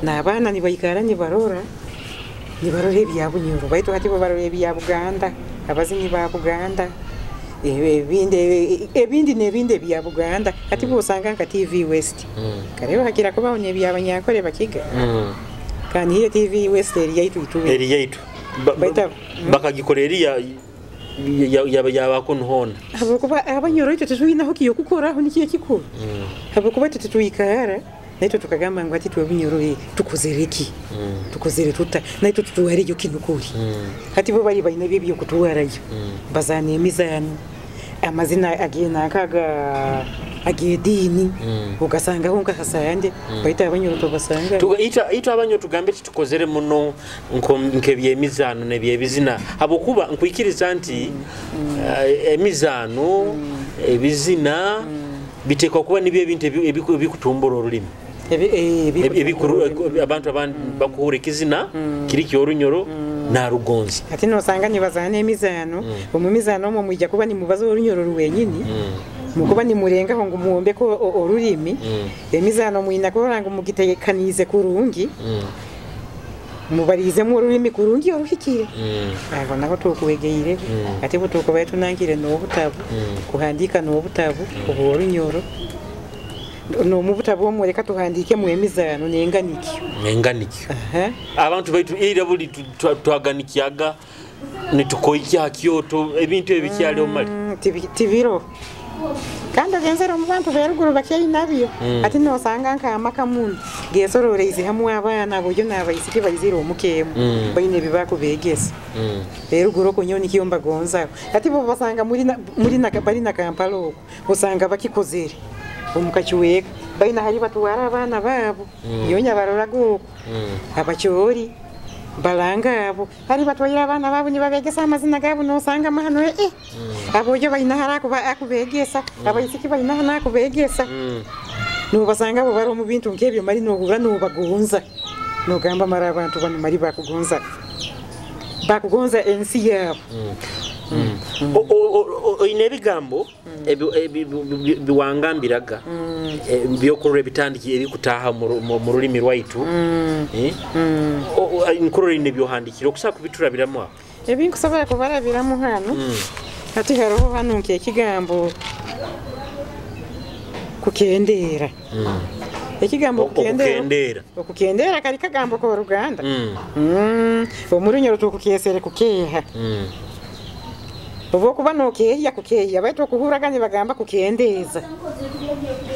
N'abaana nibaikara nibarora ebya Bunyoro baitu hati bo barora ebya Buganda abazinyi ba Buganda ebindi n'ebindi ebya Buganda hati bosanga nka TV West. Kareba hakira kubaho n'ebya Abanyankore bakiga. Kandi hiyo TV West eri yaitu itube. Eri yaitu. Bakagikora eri yabakunhona. Habwokuba Abanyoro itwe tetulinaho kiyokukoraho nikiyo kikuru. Habwokuba itwe tetwikara naitwe tukagamba ngu ati twe Bunyoro tukozere ki? Tukozere tuta naitwe tutuwareyo kinukuri. Hati bo bali balina ebyo kutuwarayo. Bazana emizano. Amazina agenanka ag'ediini ugasangaho nka hasande, baitu Abanyoro tobasanga. Itwe Abanyoro tugambe titukozere muno nk'ebyemizaano n'ebyebizina, habwokuba nkwikiriza nti emizaano, ebizina biteekwa kuba nibyo ebintu ebikutumbura orulimi. Abantu abandi bakuhura ekizina kiri ky'Orunyoro narugonza. Ati nosanga nibazaana emizaano, omu mizaano omwo mwija kuba nimubaza Orunyoro rwenyini, mukuba nimurengaho ngu muwombeke orulimi. Emizaano mwina kurora ngu mugitekaniize kurungi, mubariizemu orulimi kurungi oruhikire. Aho naho tukwegeire. Ate butukubaye tunangire n'obutabu, kuhandika n'obutabu obu Orunyoro, n'omubutabu omwo reka tuhandikemu emizaano n'enganikyo. N'enganikyo. Abantu baitu ira buli twaganikiaga nitukoikya ha Kyoto, ebintu ebi bikyaliho mali? Tibiro. Kandi ogenzere omu bantu beruguru bakyainabyo. Ati nosanga nk'amaka muno gesororeize hamwe abaana abojo n'abaisiki baizire omuka emu, baine ebi bakubegesa. Eruguru okwo nyowe nikyo mbagonzaho. Ati bo basanga bari na Kampala okwo, osanga bakikozere omu kakiweka, baina hari batwara abaana baabo. Nyowe nyabaroraga okwo, Abakyori balanga abo hari batwaire abaana baabo nibabegesa amazina gaabo, nosanga mahano abojo baina hari akubegesa, abaisiki baina hano akubegesa. Nobasanga abo bari omu bintu nk'ebyo mari nohura nobagonza, nogamba mara abantu bano mari bakugonza, bakugonza ensi yaabo. Oine ebigambo biwangambiraga byokurora ebitandiki ebikutaha mu rulimi rwaitu, nkurora ine byohandikire okusobola kubiturabiramu aho? Ebinkusobola kubarabiramu hano, hati hariho hano nk'ekigambo kukendeera. Ekigambo okukendeera. Okukendeera kari kagambo k'Oruganda. Omurunyoro tukukyesere kukeeha. Obwokuba nokeehya kukeehya, baitu okuhuraga nibagamba kukendeeza.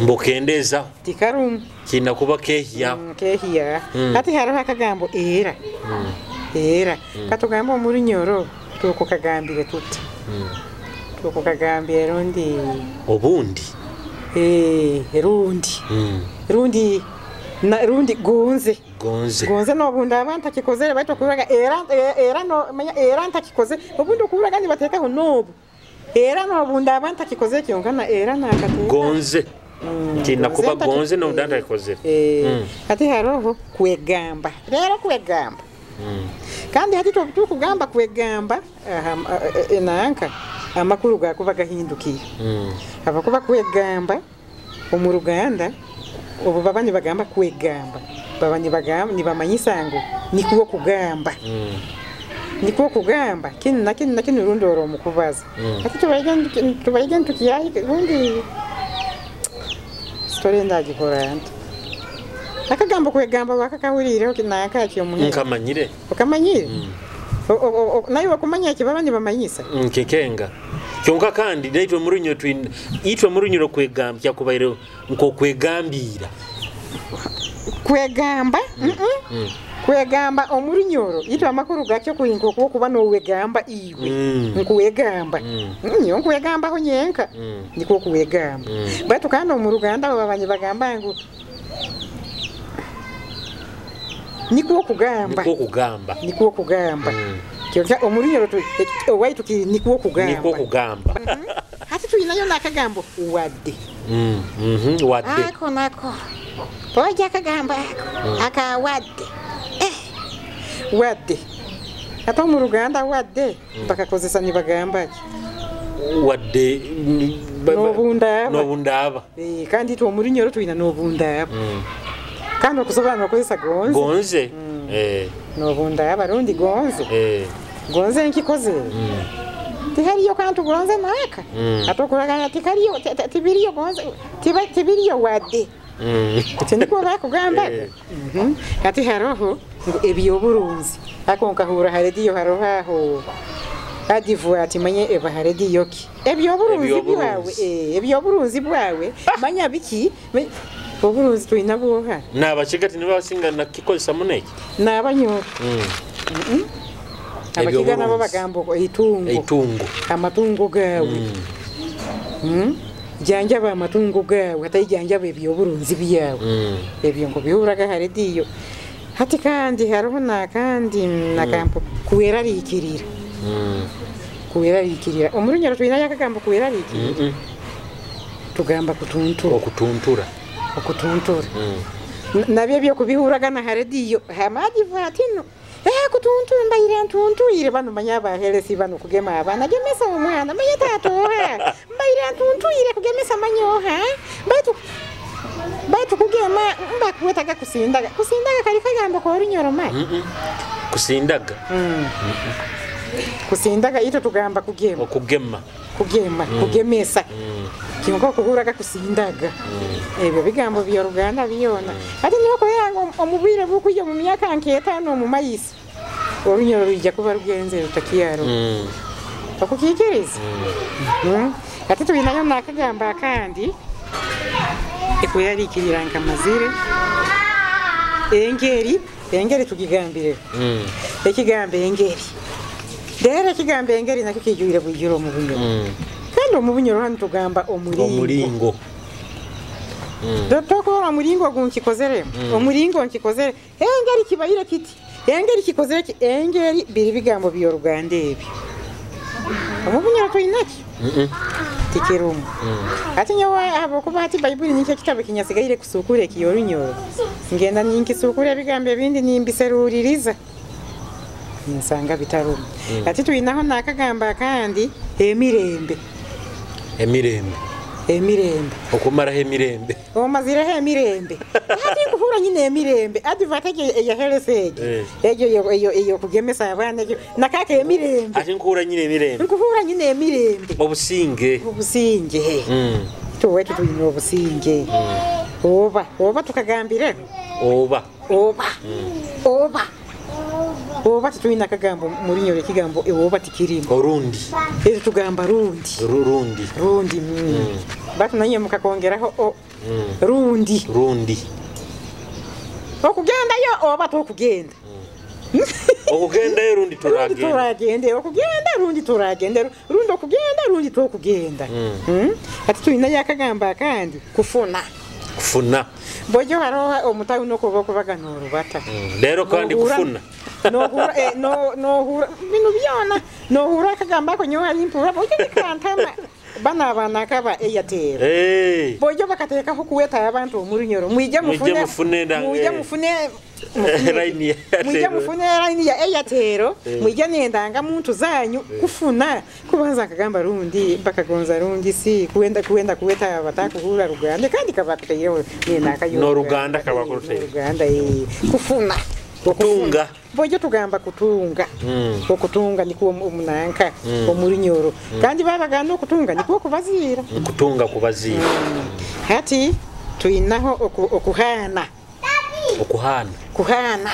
Mbukendeeza. Tikarumu. Kiina kuba keehya. Keehya. Hati hariho akagambo era. Era. Katugamba omurunyoro tukukagambire tuti. Tukukagambire rundi. Obundi. Rundi. Rundi na rundi gonze. Gonze. Gonze n'obundi abantu akikozere, baitu okuraga era era no manya era ntakikoze, obundi okuraga nibatekaho n'obu. Era n'obundi abantu akikoze kyonkana era nakateka. Gonze. Kina kuba gonze n'obundi ntakikozere. Hati hariho kwegamba. Rero kwegamba. Kandi hati tukugamba kwegamba enanka amakuru gakuba gahindukire. Abakuba kwegamba omu Ruganda obu baba nibagamba kwegamba, baba nibamanyisa ngu nikwo kugamba. Nikwo kugamba kinu na kinu na kinu rundi oro omukubaza. Hati tubaige ntukiyahi rundi story ndagikora nti. Akagambo kwegamba wakakahurireho kinaka kyomuhe. Nkamanyire. Ukamanyire? Nayo wakumanya ekibaba nibamanyisa. Nkekenga. Kyonka kandi naitwe murunyo twin itwe murunyoro kwegamba kyakubaire nko kwegambira. Kwegamba? Kwegamba omurunyoro itwe amakuru gakyo kuinko kuba nowegamba iwe. Nkuwegamba. Nyo nkuwegambaho nyenka. Niko kuwegamba. Baitu kandi omu Ruganda babanyi bagamba ngu nikwo kugamba. Nikwo kugamba. Nikwo kugamba. Kyonka omurunyoro owaitu ki nikwo kugamba. Nikwo kugamba. Hati tuinayo nakagambo wadde. Wadde. Ako nako. Poja akagamba ako. Aka wadde. Wadde. Ate mu Ruganda wadde bakakozesa nibagamba ki? Wadde n'obundaaba. N'obundaaba. Kandi itwe omurunyoro tuina n'obundaaba. Kandi okusobola n'okozesa gonze. Gonze. N'obundaaba rundi gonze. Gonze nkikoze. Tihariyo kantu gonze naka. Ate okuragana tikariyo tibiriyo gonze tibiriyo wadde. Tiniko bakugamba. Ati haroho ngo ebyoburunzi. Ako nkahura harediyo haroho aho. Adivu ati manye eba harediyo ki. Ebyoburunzi bwawe. Ebyoburunzi bwawe. Manya biki? Oburunzi twina bwoha. N'abakiga tinibasinga nakikozesa muneki. N'abanyoro. Abakiga nabo bagamba itungo. Itungo. Amatungo gawe. Janjaba amatungo gawe ataijanjaba ebyoburunzi byawe. Ebyo nkubihuraga ha rediyo. Hati kandi hariho nakandi nakampo kuwerarikirira. Kuwerarikirira omurunyaro twina yakagamba kuwerarikirira. Tugamba kutuntura. Okutuntura. Okutuntura. Nabyo byokubihuraga na ha rediyo hamadivatino. Kutuntura mbaire ntuntuire bano manya abaheresi bano kugema abana gemesa omwana manya tatoha mbaire ntuntuire kugemesa manyoha baitu kugema mbakwetaga kusindaga kali kagambo korunyoro ma. Kusindaga. Kusindaga ito tugamba kugema. Okugema. Kugema, kugemesa. Kinko kuhuraga kusindaga. Ebyo bigambo bya Ruganda byona. Ati niho koyanga omubwire bukuyo mu myaka nk'etano mu mayisi. Orunyoro rujja kuba rugenze rutakiyaro. Okukikiriza. Ati tulinayo nakagamba akandi ekuyarikirira nkamazire. Engeri tukigambire. Ekigambo engeri. Dera ekigambo engeri nakyo kijwire bwijuro mu bunyoro. Kandi mu bunyoro hano tugamba omuringo. Dotokora omuringo gunkikozere. Omuringo nkikozere. Engeri kibayire kiti. Engeri kikozere ki engeri biri bigambo byo Ruganda ebyo. Mu bunyoro toyinaki? Tikirumu. Ati nyowe abokuba ati Baibuli nikyo kitabo kinyasigaire kusukure kiyorunyoro. Ngenda ninkisukura ebigambo ebindi nimbiseruririza. Nsanga bitarumu. Ati tuinaho nakagamba kandi emirembe. Emirembe. Emirembe. Okumaraho emirembe. Omazireho emirembe. Ati nkuhura nyine emirembe. Advert eya heresege. Eyo eyo kugemesa abana eyo nakake emirembe. Ati nkuhura nyine emirembe. Nkuhura nyine emirembe. Obusinge. Obusinge. Tuwe tuine obusinge. Oba tukagambire. Oba. Oba. Oba. Oba tuina kagambo murinyo ekigambo oba tikirimo. Orundi. Ezo tugamba rundi. Rundi. Rundi. Batu nanye mukakongeraho o rundi. Rundi. Okugenda yo oba tokugenda. Okugenda yo rundi turagenda. Turagenda. Okugenda rundi turagenda. Rundi okugenda rundi tokugenda. Ati tuina yakagamba kandi kufuna. Kufuna. Bojo haroha omutayi nokuboko baganoro bata. Lero kandi kufuna. No bino byona no hura kagamba ko nyoha impura bojo nikantama bana bana kaba Airtel. Bojo bakateka kuweta abantu omurunyoro mwije mufune mwije mufune line mwije mufune line ya Airtel mwije nendanga muntu zanyu kufuna kubanza kagamba rundi bakagonza rundi si kuenda kuweta batakuhura Ruganda kandi kabakuteye nenaka yo no Ruganda kabakuruteye Ruganda kufuna kutunga. Bojo tugamba kutunga. Okutunga nikuwo omunanka omurunyoro. Kandi babagana okutunga nikuwo kubazira. Kutunga kubazira. Hati tuinaho okuhana. Okuhana. Kuhana.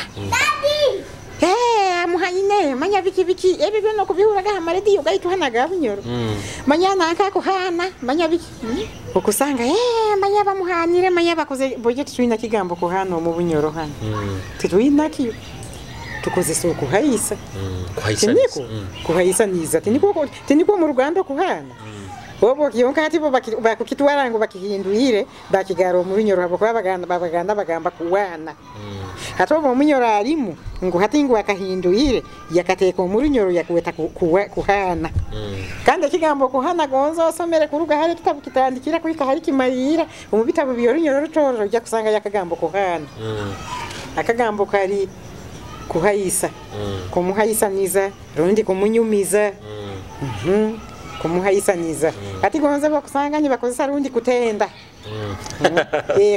Muhaine manya biki biki ebyo byona okubihuraga ha marediyo gaituhanaga bunyoro. Manya nanka kuhana manya biki. Okusanga manya bamuhanire manya bakoze bojo tuina kigambo kuhana omu bunyoro hano. Tuina kiyo. Tukozesa okuhaisa. Kuhaisa. Kuhaisaniza. Tiniko mu Ruganda kuhana. Obo kiyonka ati bo bakukitwara ngo bakihinduire bakigara omurunyoro abo kwa baganda bagamba kuwana. Hati obo omunyoro alimu ngo hati ngo akahinduire yakateka omurunyoro yakuweta kuhana. Kandi ekigambo kuhana gonza osomere kuruga hari kitabu kitandikira kuika hari kimalira omu bitabo byorunyoro rutoro ujya kusanga yakagambo kuhana. Akagambo kali kuhaisa. Kumuhaisaniza rundi kumunyumiza. Kumuhaisaniza. Ati gonza bakusanga bakozesa rundi kutenda.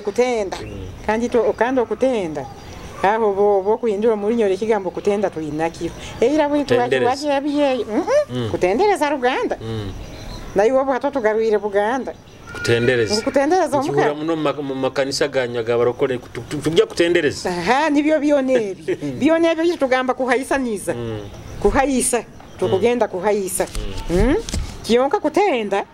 Kutenda. Kandi to okando kutenda. Aho bo kuhindura murunyoro ekigambo kutenda tuinakiro. Eira buli tuwaje abiye. Kutendereza Ruganda. Nayo obo hatotugarwire Buganda. Kutendereza. Kutendereza omuka. Muno mu makanisa ganyaga barokore tujya kutendereza. Aha nibyo byone ebi. Byone ebyo tugamba kuhaisaniza. Kuhaisa. Tukugenda kuhaisa. Kiyonka kutenda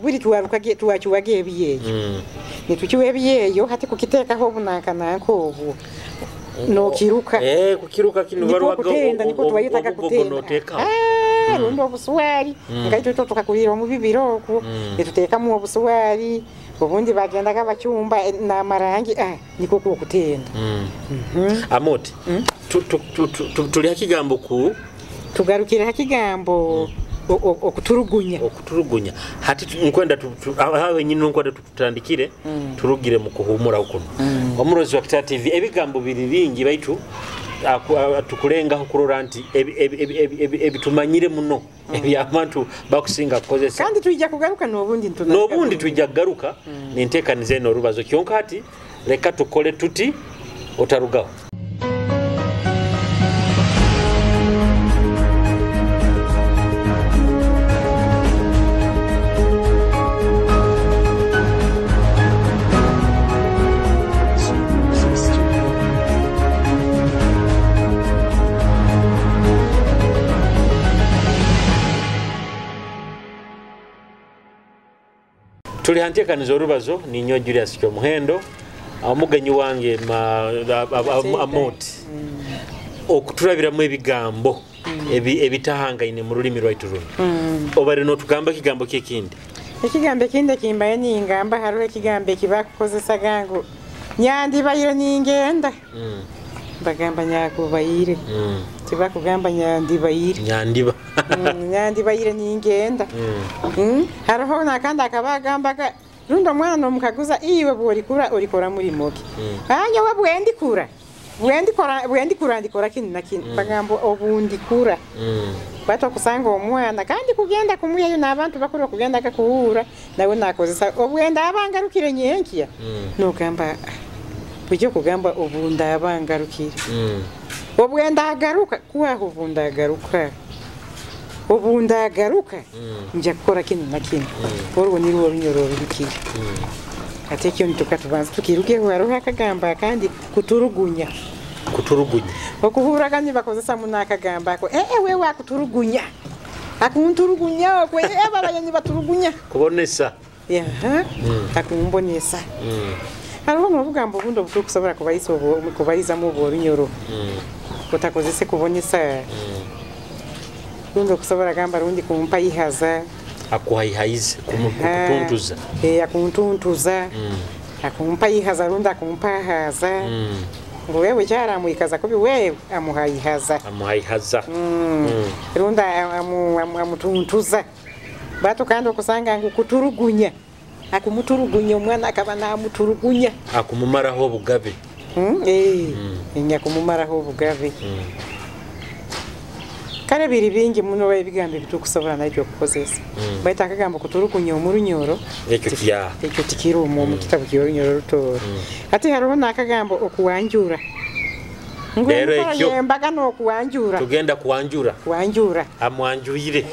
buli tuwarukage tuwachuwage ebiyeyo. Nituchiwe ebiyeyo hati kukitekaho obunanka nanko obu. No kiruka. Kukiruka kino baruwaga. Kutenda niko tuwayitaga kutenda. Rundi obuswari ngaitwe itwe tukakulira omu bibiro okwo nituteekamu obuswari obundi bagendaga bacumba n'amarangi niko okutenda. Amoti tuli hakigambo ku tugarukira hakigambo okuturugunya. Okuturugunya hati nkwenda aho nyine nkwenda tutandikire turugire mu kuhumura kuno. Omurozi wa Kitara TV ebigambo biri bingi baitu tukulengaho kurora nti ebitumanyire muno ebyabantu bakusinga kukozesa kandi tuija kugaruka n'obundi n'obundi tuija kugaruka nintekanize eno orubazo kyonka hati leka tukole tuti otarugaho. Tuli hantekaniza orubazo ninyo Julius Kyomuhendo omugenyi wange Amoti okuturabiramu ebigambo ebitahangaine mu rulimi rwaitu runo. Obare notugamba ekigambo kyekindi. Ekigambo ekindi ekimbaye ningamba hariho ekigambo ekibakukozesa ngu nyandibaire ningenda. Bagamba nyakubaire. Tibakugamba nyandibaire. Nyandiba. Nyandibaire ningenda. Hariho nakandi akabagambaga rundi omwana nomukaguza iwe bworikura orikora murimo ki? Nyowe bwendikura. Bwendikura ndikora kinu na kinu. Bagamba obundikura. Bato kusanga omwana kandi kugenda kumuyayo n'abantu bakuru kugenda akakuhura nawe nakozesa obwenda abangarukire nyenkiya. Nogamba bujye kugamba obunda abangarukire. Obwenda agaruka kuwaho obunda agaruka. Obunda agaruka nja kukora kinu na kinu. Orwo nirwo runyoro rubikire. Ate kyo nituka tubanza tukiruke hariho akagamba kandi kuturugunya. Kuturugunya. Okuhuraga nibakozesa muno akagamba ako wewe akuturugunya. Akunturugunya okwe ababanyi baturugunya. Kubonesa. Akumbonesa. Hariho n'obugambo obundi obutukusobola kubaisa kubaizamu orunyoro. Otakozese kubonesa. Rundi okusobola gamba rundi kumpa ihaza. Akuhaihaize kutuntuza. Akuntuntuza. Akumpa ihaza rundi akumpa haza. Ngo wewe kyaramuikaza kubi wewe amuhaihaza. Amuhaihaza. Rundi amutuntuza. Batu kandi okusanga ngu kuturugunya. Akumuturugunya omwana akaba namuturugunya. Akumumaraho obugabe. Nyakumumaraho obugabe. Kale biri bingi muno ebigambo ebitukusobola naitwe okukozesa. Baitu akagamba kuturugunya omurunyoro ekyo kya ekyo tikiri omu kitabu ky'orunyoro rutooro. Ate hariho n'akagambo okuwanjura. Rero ekyo embaga n'okuwanjura. Tugenda kuwanjura. Kuwanjura. Amwanjuyire.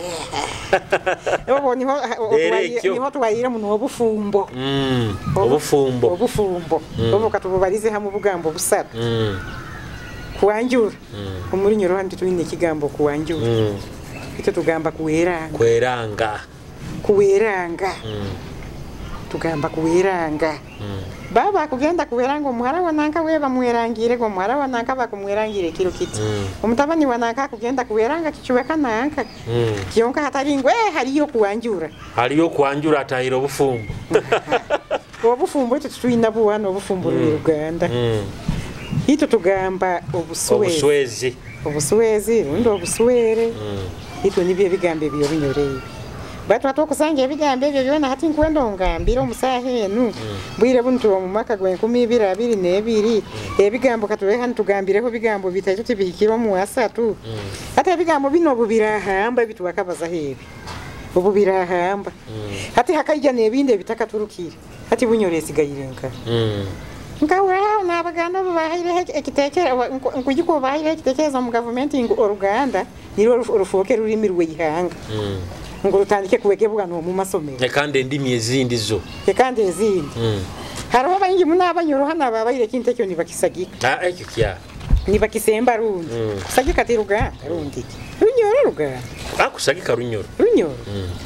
Obo niho tuwayire muno obufumbo. Obufumbo. Obufumbo. Obo katububalize hamwe obugambo busatu. Kuwanjura. Omurunyoro handi tuine ekigambo kuwanjura. Ito tugamba kuweranga. Kweranga. Kuweranga. Tugamba kuweranga. Baba kugenda kuweranga omuhara wa nanka we bamwerangire go omuhara wa nanka bakumwerangire kiro kiti. Omutabani wa nanka kugenda kuweranga kichweka nanka. Kyonka hatari ngwe hariyo kuwanjura. Hariyo kuwanjura atahira obufumbo. Obufumbo ito tuina buwana obufumbo mu Uganda. Ito tugamba obuswezi. Obuswezi. Obuswezi rundi obuswere. Ito nibyo ebigambo ebyorunyoro ebi. Batu atokusanga ebigambo ebyo byona hati nkwenda ongambira omusaha enu. Bwire buntu omu mwaka gwa 2022 ebigambo katubeha ntugambireho bigambo bitatu tibihikira omu asatu. Hati ebigambo bino obubirahamba ebituwakabaza hebi. Obubirahamba. Hati hakaija n'ebindi ebitakaturukire. Hati bunyoro esigayire nka. Nkawa n'abaganda bahaireho ekitekerezo nkujiko bahaireho ekitekerezo mu gavumenti ngu Oruganda nirwo rufuke rurimi rw'ihanga. Ngo rutandike kuwegebwa no mu masomero. Kandi endimi ezindi zo. Kandi ezindi. Hariho baingi muno abanyoro hano ababaire kintu ekyo nibakisagika. Ekyo kya. Nibakisemba rundi. Kusagika ti Ruganda rundi. Runyoro Ruganda. Akusagika runyoro. Runyoro.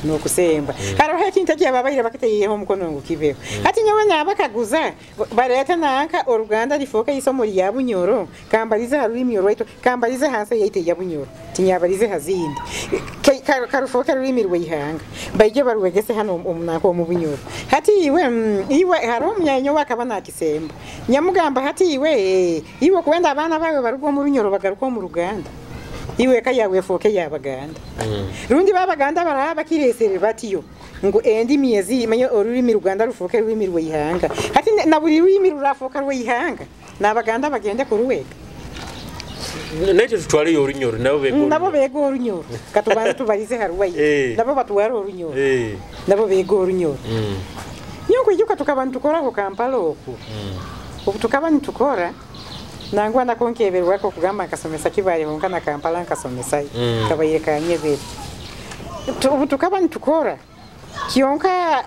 Nokusemba. Hariho ekintu ekyo ababaire bakiteyeho omukono ngu kibeho. Hati nyowe nabakaguza bareta nanka Oruganda rifoka isomo rya Bunyoro kambalize harurimi rwaito kambalize hanse yaite ya Bunyoro tinyabalize hazindi. Karufoke rurimi rw'ihanga baije baruwegese hano omunako omu Bunyoro. Hati iwe iwe hariho omunyanyo wakaba nakisemba nyamugamba hati iwe iwe kwenda abaana bawe baruga omu Runyoro bagaruka omu Ruganda, iwe eka yawe efoke y'Abaganda. Rundi babaganda baraba bakiresere batiyo ngu endimi ezi manya orurimi Ruganda rufoke rurimi rw'ihanga. Hati na buri rurimi rurafoka rw'ihanga n'Abaganda bagende kuruwega. Naitwe tutwaleyo Orunyoro nabo beega Nabo beega Orunyoro, katubanze tubalize haruwayo nabo batware Orunyoro nabo beega Orunyoro. Nyo kwijuka tukaba nitukoraho Kampala oku obu tukaba nitukora nangwa nakonkeberwako kugamba nkasomesa Kibaale honka na Kampala nkasomesayo kabaire kanyebere. Obu tukaba nitukora kyonka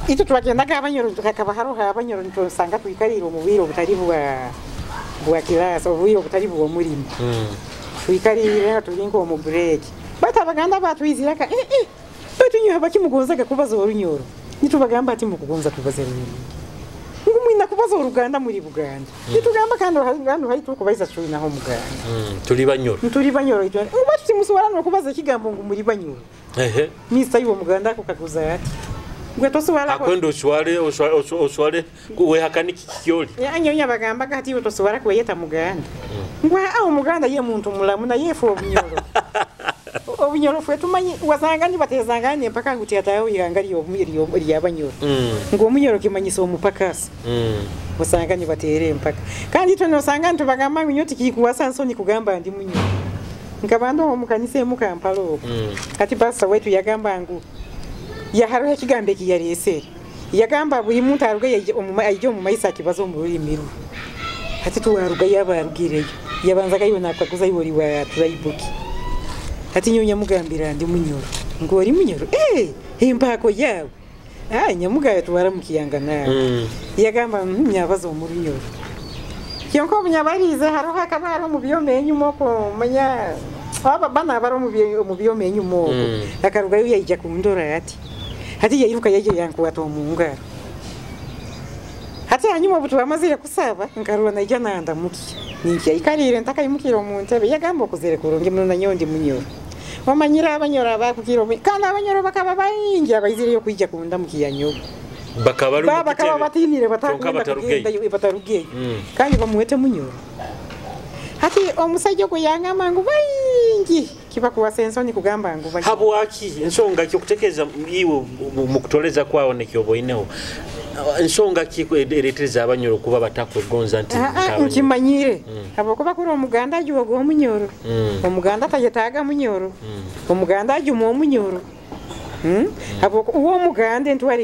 itwe twagendaga Abanyoro tukakaba haroho Abanyoro nitusanga twikarire omu bwire obutari bwa kilasi, obwire obutari bw'omurimo. Twikarire turi nk'omu break, baitu Abaganda batwiziraka baitu nyowe bakimugonzaga kubaza Orunyoro. Nitubagamba ati mukugonza tubaze rurimi ngu mwina kubaza Oruganda muri Buganda. Nitugamba kandi hano hari tukubaiza tulinaho Muganda. Tuli Banyoro. Tuli Banyoro itwe ngu timusobora n'okubaza ekigambo ngu muri Banyoro. Misa iwe Muganda akukaguza ati gwe tosobora akwenda oswale oswale wehakana iki kyoli. Nyonya bagambaga ati iwe tosobora kweyeta Muganda. Ngu aho Muganda ye muntu mulamu naye efe Obunyoro. Obunyoro fwe tumanyi wasanga nibatezangane empaka ngu tiyatayo ihanga ry'Abanyoro. Ngu Omunyoro kimanyisa omupakasi. Wasanga nibateera empaka. Kandi itwe nosanga ntubagamba ngu nyo tikikuwasa nsoni kugamba ndi Munyoro. Nkabando omu kanisa emu Kampala okwo. Kati pastor wetu yagamba ngu yaharoho ekigambo eki yareesere. Yagamba buri muntu aruga aije omu maiso akibaza omu rurimi rwe. Hati tuwarugayo abarugireyo. Yabanzaga iwe nakaguza iwe ori wa tribe ki. Hati nyowe nyamugambira ndi Munyoro. Ngu ori Munyoro? Empako yawe. Nyamugayo twara mukiyanga nawe. Yagamba nyabaza omu Runyoro. Kyonka obunyabarize hariho akaba hariho omu byoma enyuma okwo manya aba bana bari omu byoma enyuma okwo. Akarugayo yaija kundora ati. Hati yairuka yaija yankwata omu ngaro. Hati hanyuma obu twamazire kusaba nkarura naija nandamukya. Ninkyaikarire ntakaimukira omu ntebe yagamba okuzere kurungi muno nanyowe ndi Munyoro. Omanyire Abanyoro abakukira kandi Abanyoro bakaba baingi abaizireyo kwija kundamukiya nyowe. Bakaba bakaba batinire batarugeyo kandi bamuwete Munyoro. Hati omusajja ogwo yangamba ngu baingi kibakuwasa ensoni kugamba ngu baingi. Habwaki ensonga ki okutekeeza iwe mu kutoleza kwawe nekyoboineho ensonga ki ereetereza Abanyoro kuba batakwegonza nti nkimanyire habwokuba kuri Omuganda ajuwaga Omunyoro. Omuganda tayetaaga Munyoro. Omuganda ajuma Omunyoro. Habwokuba uwo Omuganda entware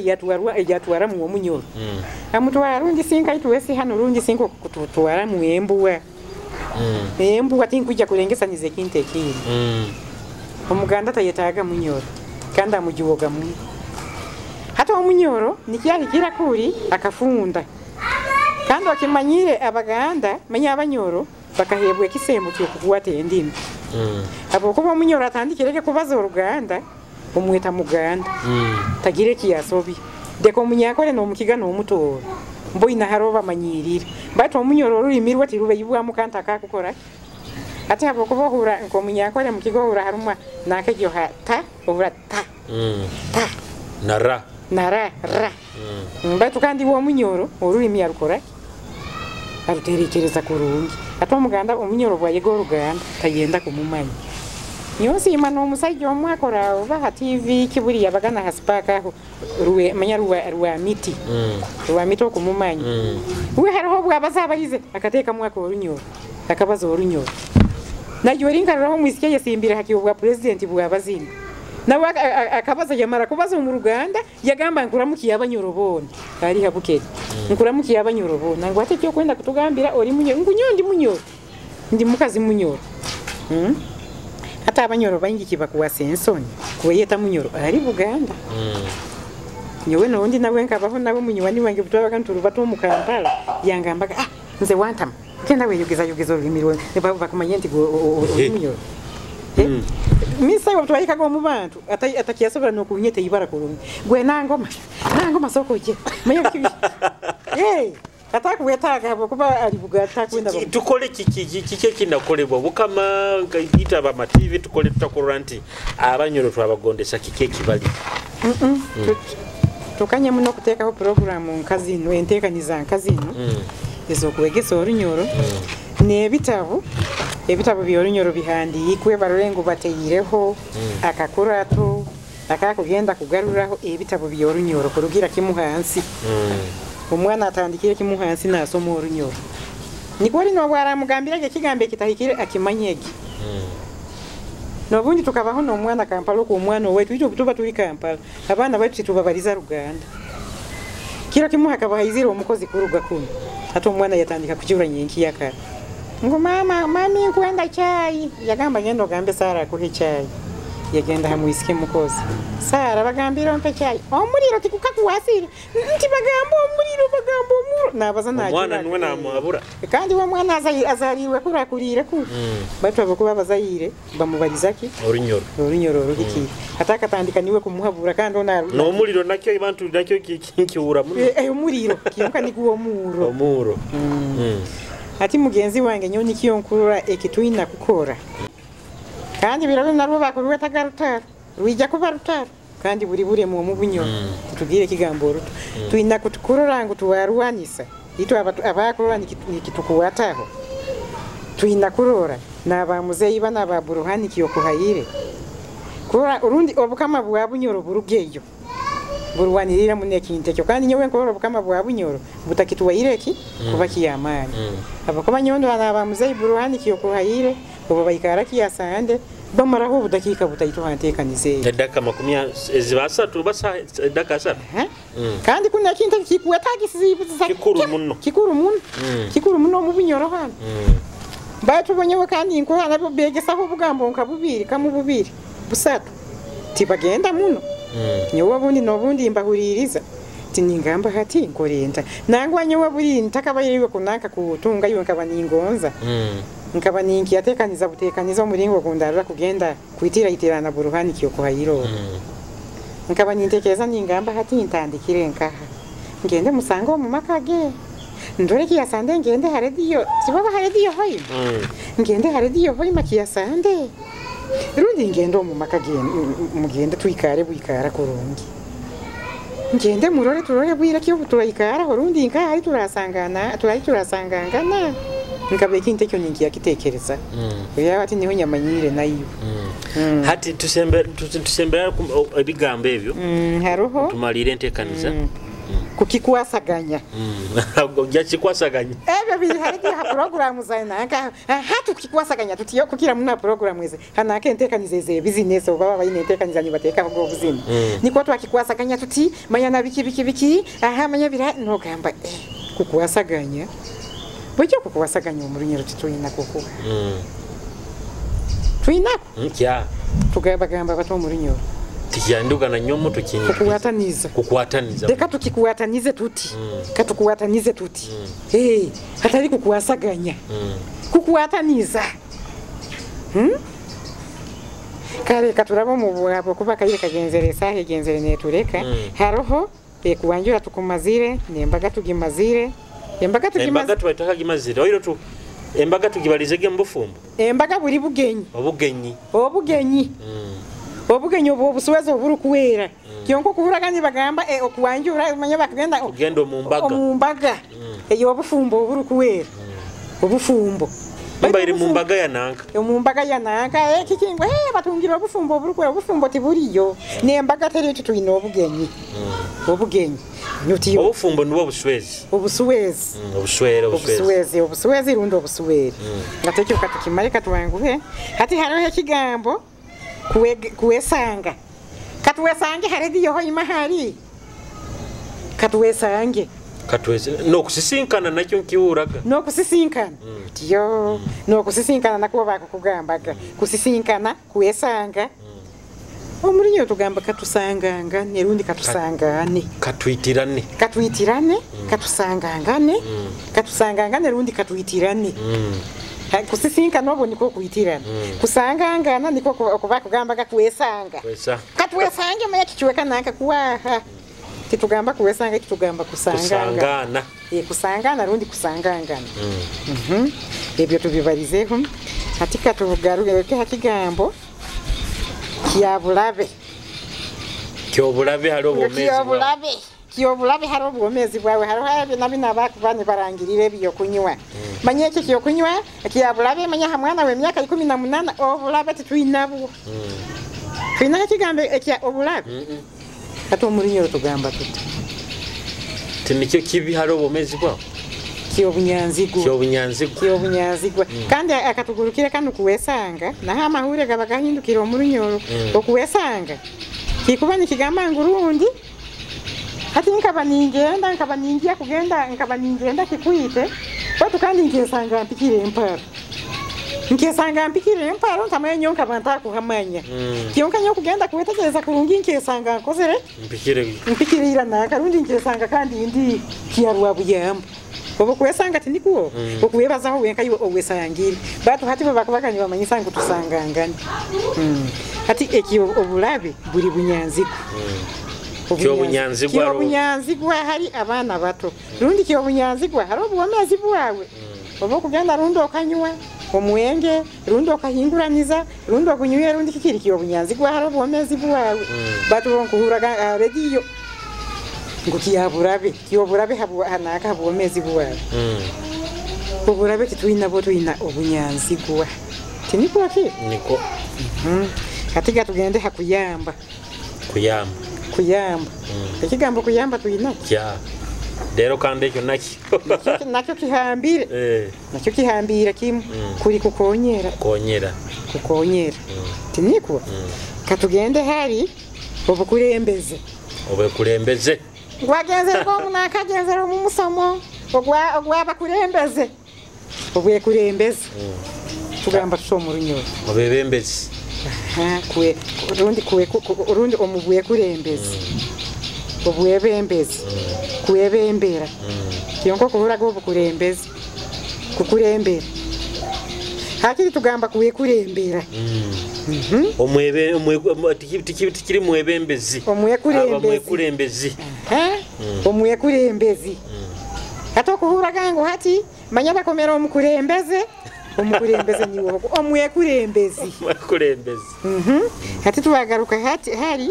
yatwara mu Omunyoro. Amutwara rundi sinka itwesi hano rundi sinka kututwara mu embuwa. Embuwa tinkujja kulengesaniza ekintu ekindi. Omuganda tayetaaga Munyoro kandi amujuwoga muno. Hata Omunyoro nikyahikira kuri akafunda. Kandi wakimanyire Abaganda manya Abanyoro bakahebwa ekisembo ky'okukwata endimi. Habwokuba Omunyoro atandikireke kubaza Oruganda omweta Muganda. Tagire kiyasobi. Deka Omunyakore n'Omukiga n'Omutooro. Mboina hariho bamanyirire. Baitu Omunyoro orurimi rwe tirubeibwamu kandi akakukora. Ati habwokuba ohura nk'Omunyakore Mukiga ohura harumwa nakegyo ta ohura ta. Ta. Na ra. Na ra ra. Baitu kandi uwo Omunyoro orurimi arukora aruterekereza kurungi. Ate Omuganda Omunyoro bwayega Oruganda tayenda kumumanya. Nyowe nsiima n'omusajja omwe akora oba ha TV kiburi yabaga na ha Spark aho manya rwa miti. Rwa miti okumumanya. We hariho obwabaza abarize akateekamu ako Orunyoro. Akabaza Orunyoro. Nayo rinkariraho omwisiki yesimbire haki obwa president bw'abazinga. Nawe akabaza yamara kubaza omu Ruganda yagamba nkuramukiye Abanyoro boona. Ari habukeri. Nkuramukiye Abanyoro boona. Ngu ate ekyokwenda kutugambira ori Munyoro. Ngu nyowe ndi Munyoro. Ndi mukazi Munyoro. Hata Abanyoro baingi kibakuwasa ensoni kweyeta Munyoro ari Buganda. Nyowe nondi nawe nkabaho nawe munywani wange butwabaga nturubato omu Kampala yangambaga nze wantama genda weyogeza yogeza orurimi rwawe bakumanye nti ori Munyoro. Misa iwe twayikaga omu bantu atakiyasobora n'okunyeta ibara kurungi gwe nangoma nangoma soko je manya kibi. Atakwetaaga habwokuba ali Buganda takwenda. Tukole kiki ekinakolebwa bukama yita abamativi tukole tutakurora nti Abanyoro twabagondesa kiki ekibali. Tukanye muno kuteekaho puroguramu nka zino, enteekaniza nka zino ez'okwegesa Orunyoro n'ebitabo, ebitabo by'Orunyoro bihandiikwe barole ngu bateireho akakurato akakugenda kugaruraho ebitabo by'Orunyoro kurugira kimu hansi. Omwana atandikire kimu hansi nasoma Orunyoro, nikwo lino obwaramugambirage ekigambo ekitahikire akimanyege. N'obundi tukabaho n'omwana Kampala okwo, omwana owaitu itwe tuba tuli Kampala, abaana baitu titubabaliza Ruganda. Kiro kimu hakaba haizire omukozi kuruga kuno, hati omwana yatandika kujura nyenkiyakara ngu mama, mami, nkwenda chai. Yagamba ngenda ogambe Sara akuhe chai. Yagenda hamwisike mukozi, Sara bagambire ompe chai, omuliro tikukakuwasire nti bagamba omuliro, bagamba omuro nabaza. Omwana niwe namuhabura. Kandi we mwana azaliirwe kuri, akuriire kuri, baitu abakuba abazaire bamubalizaki Orunyoro. Orunyoro oruhikire, ate akatandika niwe kumuhabura kandi ona N'omuliro nakyo abantu nakyo kiwura muno. Omuliro kimuka niguwo omuuro. Omuuro. Ati mugenzi wange nyowe nikiyo nkurora ekitwina kukora, kandi biro narwo bakurwetaga rutaro, rwija kuba rutaro kandi buri buremu omu Bunyoro. Titugire ekigambo oruto, twina kutukurora ngu tuwarwanisa itwe abakurora nikitukuwataho. Twina kurora n'abamuzeyi bana ba Buruhani Kyokuhayire kurora urundi obukama bwa Bunyoro burugeyo burwanirira muno ekintu ekyo. Kandi nyowe nkurora obukama bwa Bunyoro butakituwaire eki kuba kiyamaani, abakuba nyowe ndora n'abamuzeyi Buruhani Kyokuhayire obo baikara kiyasande bamaraho obudakiika butaito hanteekaniza eyo. Edaka makumi eziba asatu basa edaka 30. Kandi kuno ekintu eki kikuwetagisiza. Kikuru muno. Kikuru muno, kikuru muno omu Bunyoro hano. Baitu bonyewe kandi nkurora nabo begesaho obugambo nka bubiri, kamu, bubiri, busatu, tibagenda muno. Nyowe obundi n'obundi mbahuririza tiningamba hati nkorenta nangwa nyowe buri ntakabairiwe kunanka kutunga iwe nkaba ningonza nkaba ninkiyatekaniza butekaniza omuringo gundarura kugenda kwitira itirana Buruhani Kyokuhayiro. Nkaba nintekereza ningamba hati ntandikire nkaha ngende musange omu maka ge, ndore kiyasande, ngende ha rediyo, tibaba ha rediyo Hoima, ngende ha rediyo Hoima kiyasande, rundi ngende omu maka ge mugende twikare bwikara kurungi, ngende murore turore bwira kyo turaikaraho rundi nkaha hari turasangana turari turasangangana. Nkaba ekintu ekyo ninkiyakitekereza yaba ati niho nyamanyire nayo. Hati tusembera ebigambo ebyo. Haroho tumalire enteekaniza. Kukikwasaganya. Ojja kikwasaganya. Ebyo biri hari ha porogaramu zawe nanka aha tukikwasaganya tutiyo kukira muna porogaramu eze hanaka enteekaniza eze bizinesi oba baba bayine enteekaniza nibateekaho obuzina niko twakikwasaganya tuti manya na biki biki biki aha manya bira nogamba kukwasaganya bwekyo kukwasaganya omurunyero tituyina kukuha tuyinako. Nkya bagamba bato omurunyoro. Tikyanduka nyomo tukinyi kukwataniza. Kukwataniza. Reka tukikuwatanize tuti, katukuwatanize tuti, hatari kukwasaganya, kukwataniza. Kale katuraba mu bwabo kuba kaire kagenzere sahe egenzere netureka. Haroho kuwanjura tukumazire nembaga tugimazire embaga Embaga tugimazire. Tubaitaka gimazire oiro tu embaga tugibalizege mu bufumbo. Embaga buri bugenyi. Obugenyi. Obugenyi, obugenyi obwo obusuwezi oburukuwera kyonka okuhuragani bagamba okuwanjura manya bakugenda Kugenda omu mbaga. Omu mbaga eyo obufumbo oburukuwera obufumbo. Mbaire mu mbaga ya nanka. Omu mbaga ya nanka kikingwa batungire obufumbo oburukuwera, obufumbo tiburiyo nembaga teri ekyo twine obugenyi, obugenyi nyutiyo. Obufumbo nibwo obushwezi. Obusuwezi. Obushwere, obushwezi. Obusuwezi, obusuwezi rundi obusuweri ngatekyo katukimale katuwanguhe. Hati hariho ekigambo kuwesanga, katuwesange harediyo Hoima hari katuwesange. Katweze nokusisinkana nakyo nkiwuraga. Nokusisinkana tiyo nokusisinkana nakuba bakukugambaga kusisinkana kuwesanga omurinyo tugamba katusanganga nerundi katusangane. Katwitirane. Katwitirane, katusangangane, katusangangane rundi katwitirane. Kusisinkana obwo niko kwitirana, kusangangana niko kuba kugambaga kuwesanga. Kwesa. Katuwesange manya kikiweka nanka kuwaha. Titugamba kuwesanga, titugamba kusanganga. Kusangana. Kusangana rundi kusangangana. Ebyo tubibarizeho. Hati katugaruke ha kigambo kyabulabe. Kyobulabe hali obwomezi bwawe. Kyobulabe. Kyobulabe hali obwomezi bwawe. Hariho ebyo nabi nabakuba nibarangirira ebyokunywa. Manya ekyo kyokunywa kyabulabe, manya ha mwana w'emyaka 18 obulabe titwinabwo. Twinaho ekigambo ekya obulabe. Hati omurunyoro tugamba tuti. Tinikyo kibi hali obwomezi bwawe. Kyobunyanzigwa. Kyobunyanzigwa. Kyobunyanzigwa. Kandi akatugurukire kanu kuwesanga, naho amahure gaba gahindukira omurunyoro. Okuwesanga kikuba nikigamba ngu rundi hati nkaba ningenda, nkaba ningia kugenda, nkaba ningenda Kikwite, batu kandi nkesanga mpikire emparo. Nkesanga mpikire emparo ntamanya nkaba ntakuhamanya. Kyonka nyo kugenda kuwetegereza kurungi nkesanga nkozere mpikire mpikire ira naka rundi nkesanga kandi ndi kiyarwa buyambo. Obo kuwesanga tinikuo okuwebazaho wenka iwe owesangire. Batu hati babakubaga nibamanyisa ngu tusangangane. Hati ekyo obulabe buri bunyanzigwa. Kyobunyanzigwa Kyobunyanzigwa hari abaana bato. Rundi kyobunyanzigwa hari obwomezi bwawe. Obo kugenda rundi okanywa omwenge, rundi okahinguraniza, rundi okunywa, rundi kikiri kyobunyanzigwa hari obwomezi bwawe. Batu bonkuhuraga radio ngo kiyaburabe, kiyoburabe hanaka habwomezi bwawe. Oburabe titwina bo twina obunyanzigwa. Tinikuwa ki? Niko. Hatiga tugende hakuyamba. Kuyamba. Kuyamba. Ekigambo kuyamba twina. Kya. Rero kandi ekyo nakyo. Nakyo kihambire. Nakyo kihambire kimu kuri kukonyera. Kukonyera. Kukonyera. Tinikuwa. Katugende hari obukulembeze. Obukulembeze. Gwagenzera omunakagenzera omu musomo ogwa bakulembeze. Obwekulembeze. Tugamba tusoma orunyoro. Obebembezi. Kwe rundi kwe rundi omubwekulembeze. Obwebembezi. Kwebembera. Kyonko kuhuraga obukulembeze. Kukulembera. Hakiri tugamba kwekulembera. Omwebe tikiri mwebembezi. Omwekulembezi. Omwekulembezi. Ate okuhuraga ngu hati manya bakomera omukulembeze. Omukulembeze niwe omwekulembezi. Omwekulembezi. Hati tuwagaruka hati hari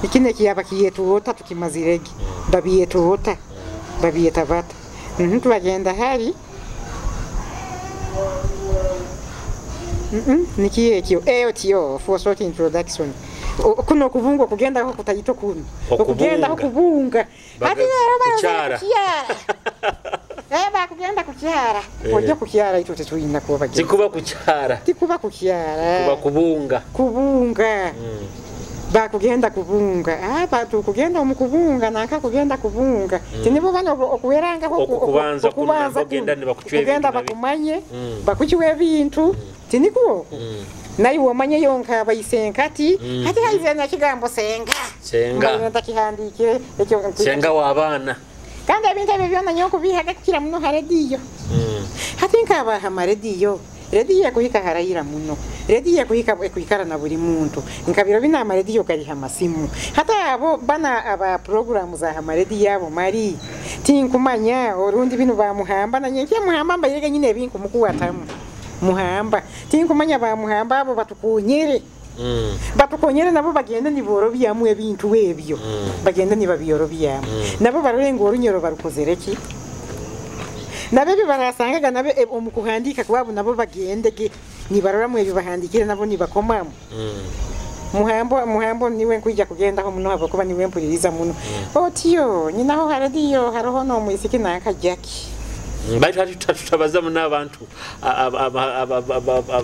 ikine kiyaba kiyetuota tukimazirege. Babiyetuota. Babiyetabata. Tuwagenda hari Niki ekyo EOTO for short introduction. Kuno kubunga kugenda ho kutayito kuno. Okugenda ho kubunga. Hati rero kukyara. Bakugenda kukyara. Ojja kukyara itwe tetuyina kuba bagenda. Tikuba kukyara. Tikuba kukyara. Kuba kubunga. Kubunga. Bakugenda kubunga. Batu kugenda omukubunga nanka kugenda kubunga. Tinibo bano okuweranga ho okubanza kugenda ne bakuchwe ebintu. Kugenda bakumanye, bakuchiwe ebintu. Tinikuwo. Naye omanye yonka bayisenkati hati haize na kigambo senga. Senga. Ndakihandikire ekyo senga w'abaana. Kandi ebintu ebyo byonna nyo kubihaga kukira muno ha rediyo. Hati nkabaha amarediyo. Rediyo ekuhika harayira muno. Rediyo ekuhika ekuikara na buli muntu. Nkabiro bina amarediyo kali hamasimu. Hata abo bana aba programu za amarediyo abo mari. Tinkumanya orundi binu bamuhamba na nyenke muhamba mbayirege nyine ebinku mukuwatamu. Muhamba. Tinkumanya bamuhamba abo batukonyere. Batukonyere nabo bagende niborobyamu ebintu ebyo. Bagende nibabiyorobyamu. Nabo barorenga orunyoro barukozereki. Nabe barasangaga nabe omukuhandika kwabo nabo bagendege nibaroramu ebyo bahandikire nabo nibakomamu. Muhambo niwe nkwija kugendaho muno abo kuba niwe mpuliriza muno. Otiyo nyinaho haradiyo haroho no mwisiki nanka Jackie. Bali tutabaza muno abantu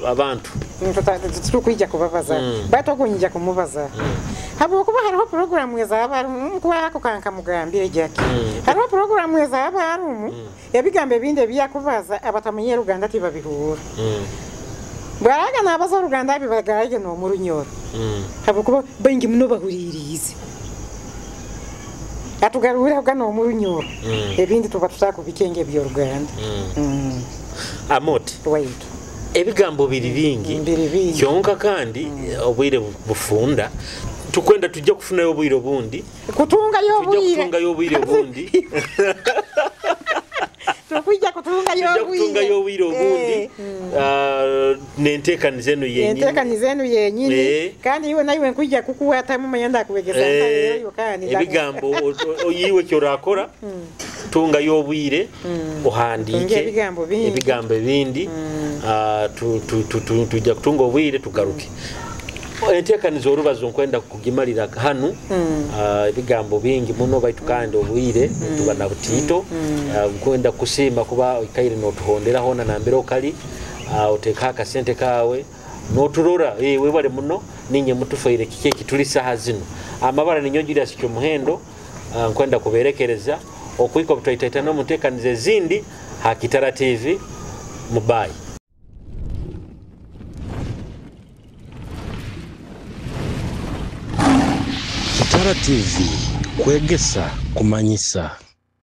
abantu. Tukwija kubabaza. Batokunyija kumubaza. Habo kuba hariho programu ez'abarumu kuba hako kanka mugambire Jackie. Hariho programu ez'abarumu ebigambo ebindi ebyakubaza abatamenye Ruganda tibabihura. Bwaraga nabaza Ruganda bibagaraje no mu runyoro. Habo kuba bengi muno bahuririze. Atugarura gano mu runyoro. Ebindi tuba tutakubikenge byo Ruganda. Amoti. Wait. Ebigambo biri bingi. Kyonka kandi obwire bufunda. Tukwenda tujja kufunayo obwire obundi. Kutungayo Tujja obwire. kutungayo obwire obundi. Tukwijja kutungayo Tujja obwire. kutungayo obwire obundi. Eh. Nenteekaniza eno yenyini. Enteekaniza eno yenyini. Kandi iwe naiwe nkwijja kukuwatamu manya ndakuwegesa ntayo kandi Ebigambo oyiwe kyorakora, tungayo obwire ohandiike Tunge ebigambo bingi. Ebigambo ebindi. Tujja kutunga obwire tugaruke. Enteekaniza orubazo nkwenda kugimalira hanu. Ebigambo bingi muno, baitu kandi obwire tuba na butiito. Nkwenda kusiima kuba oikaire notuhondera hona nambere okali, oteekaho akasente kawe noturora. Webale muno, ninye mutufaire kiki ekituli saha zino. Amabara ninyo Julius Kyomuhendo. Nkwenda kuberekereza okwika obutwaitaitana omu nteekaniza ezindi ha Kitara TV. Mubayi. Kitara TV, kwegesa, kumanyisa.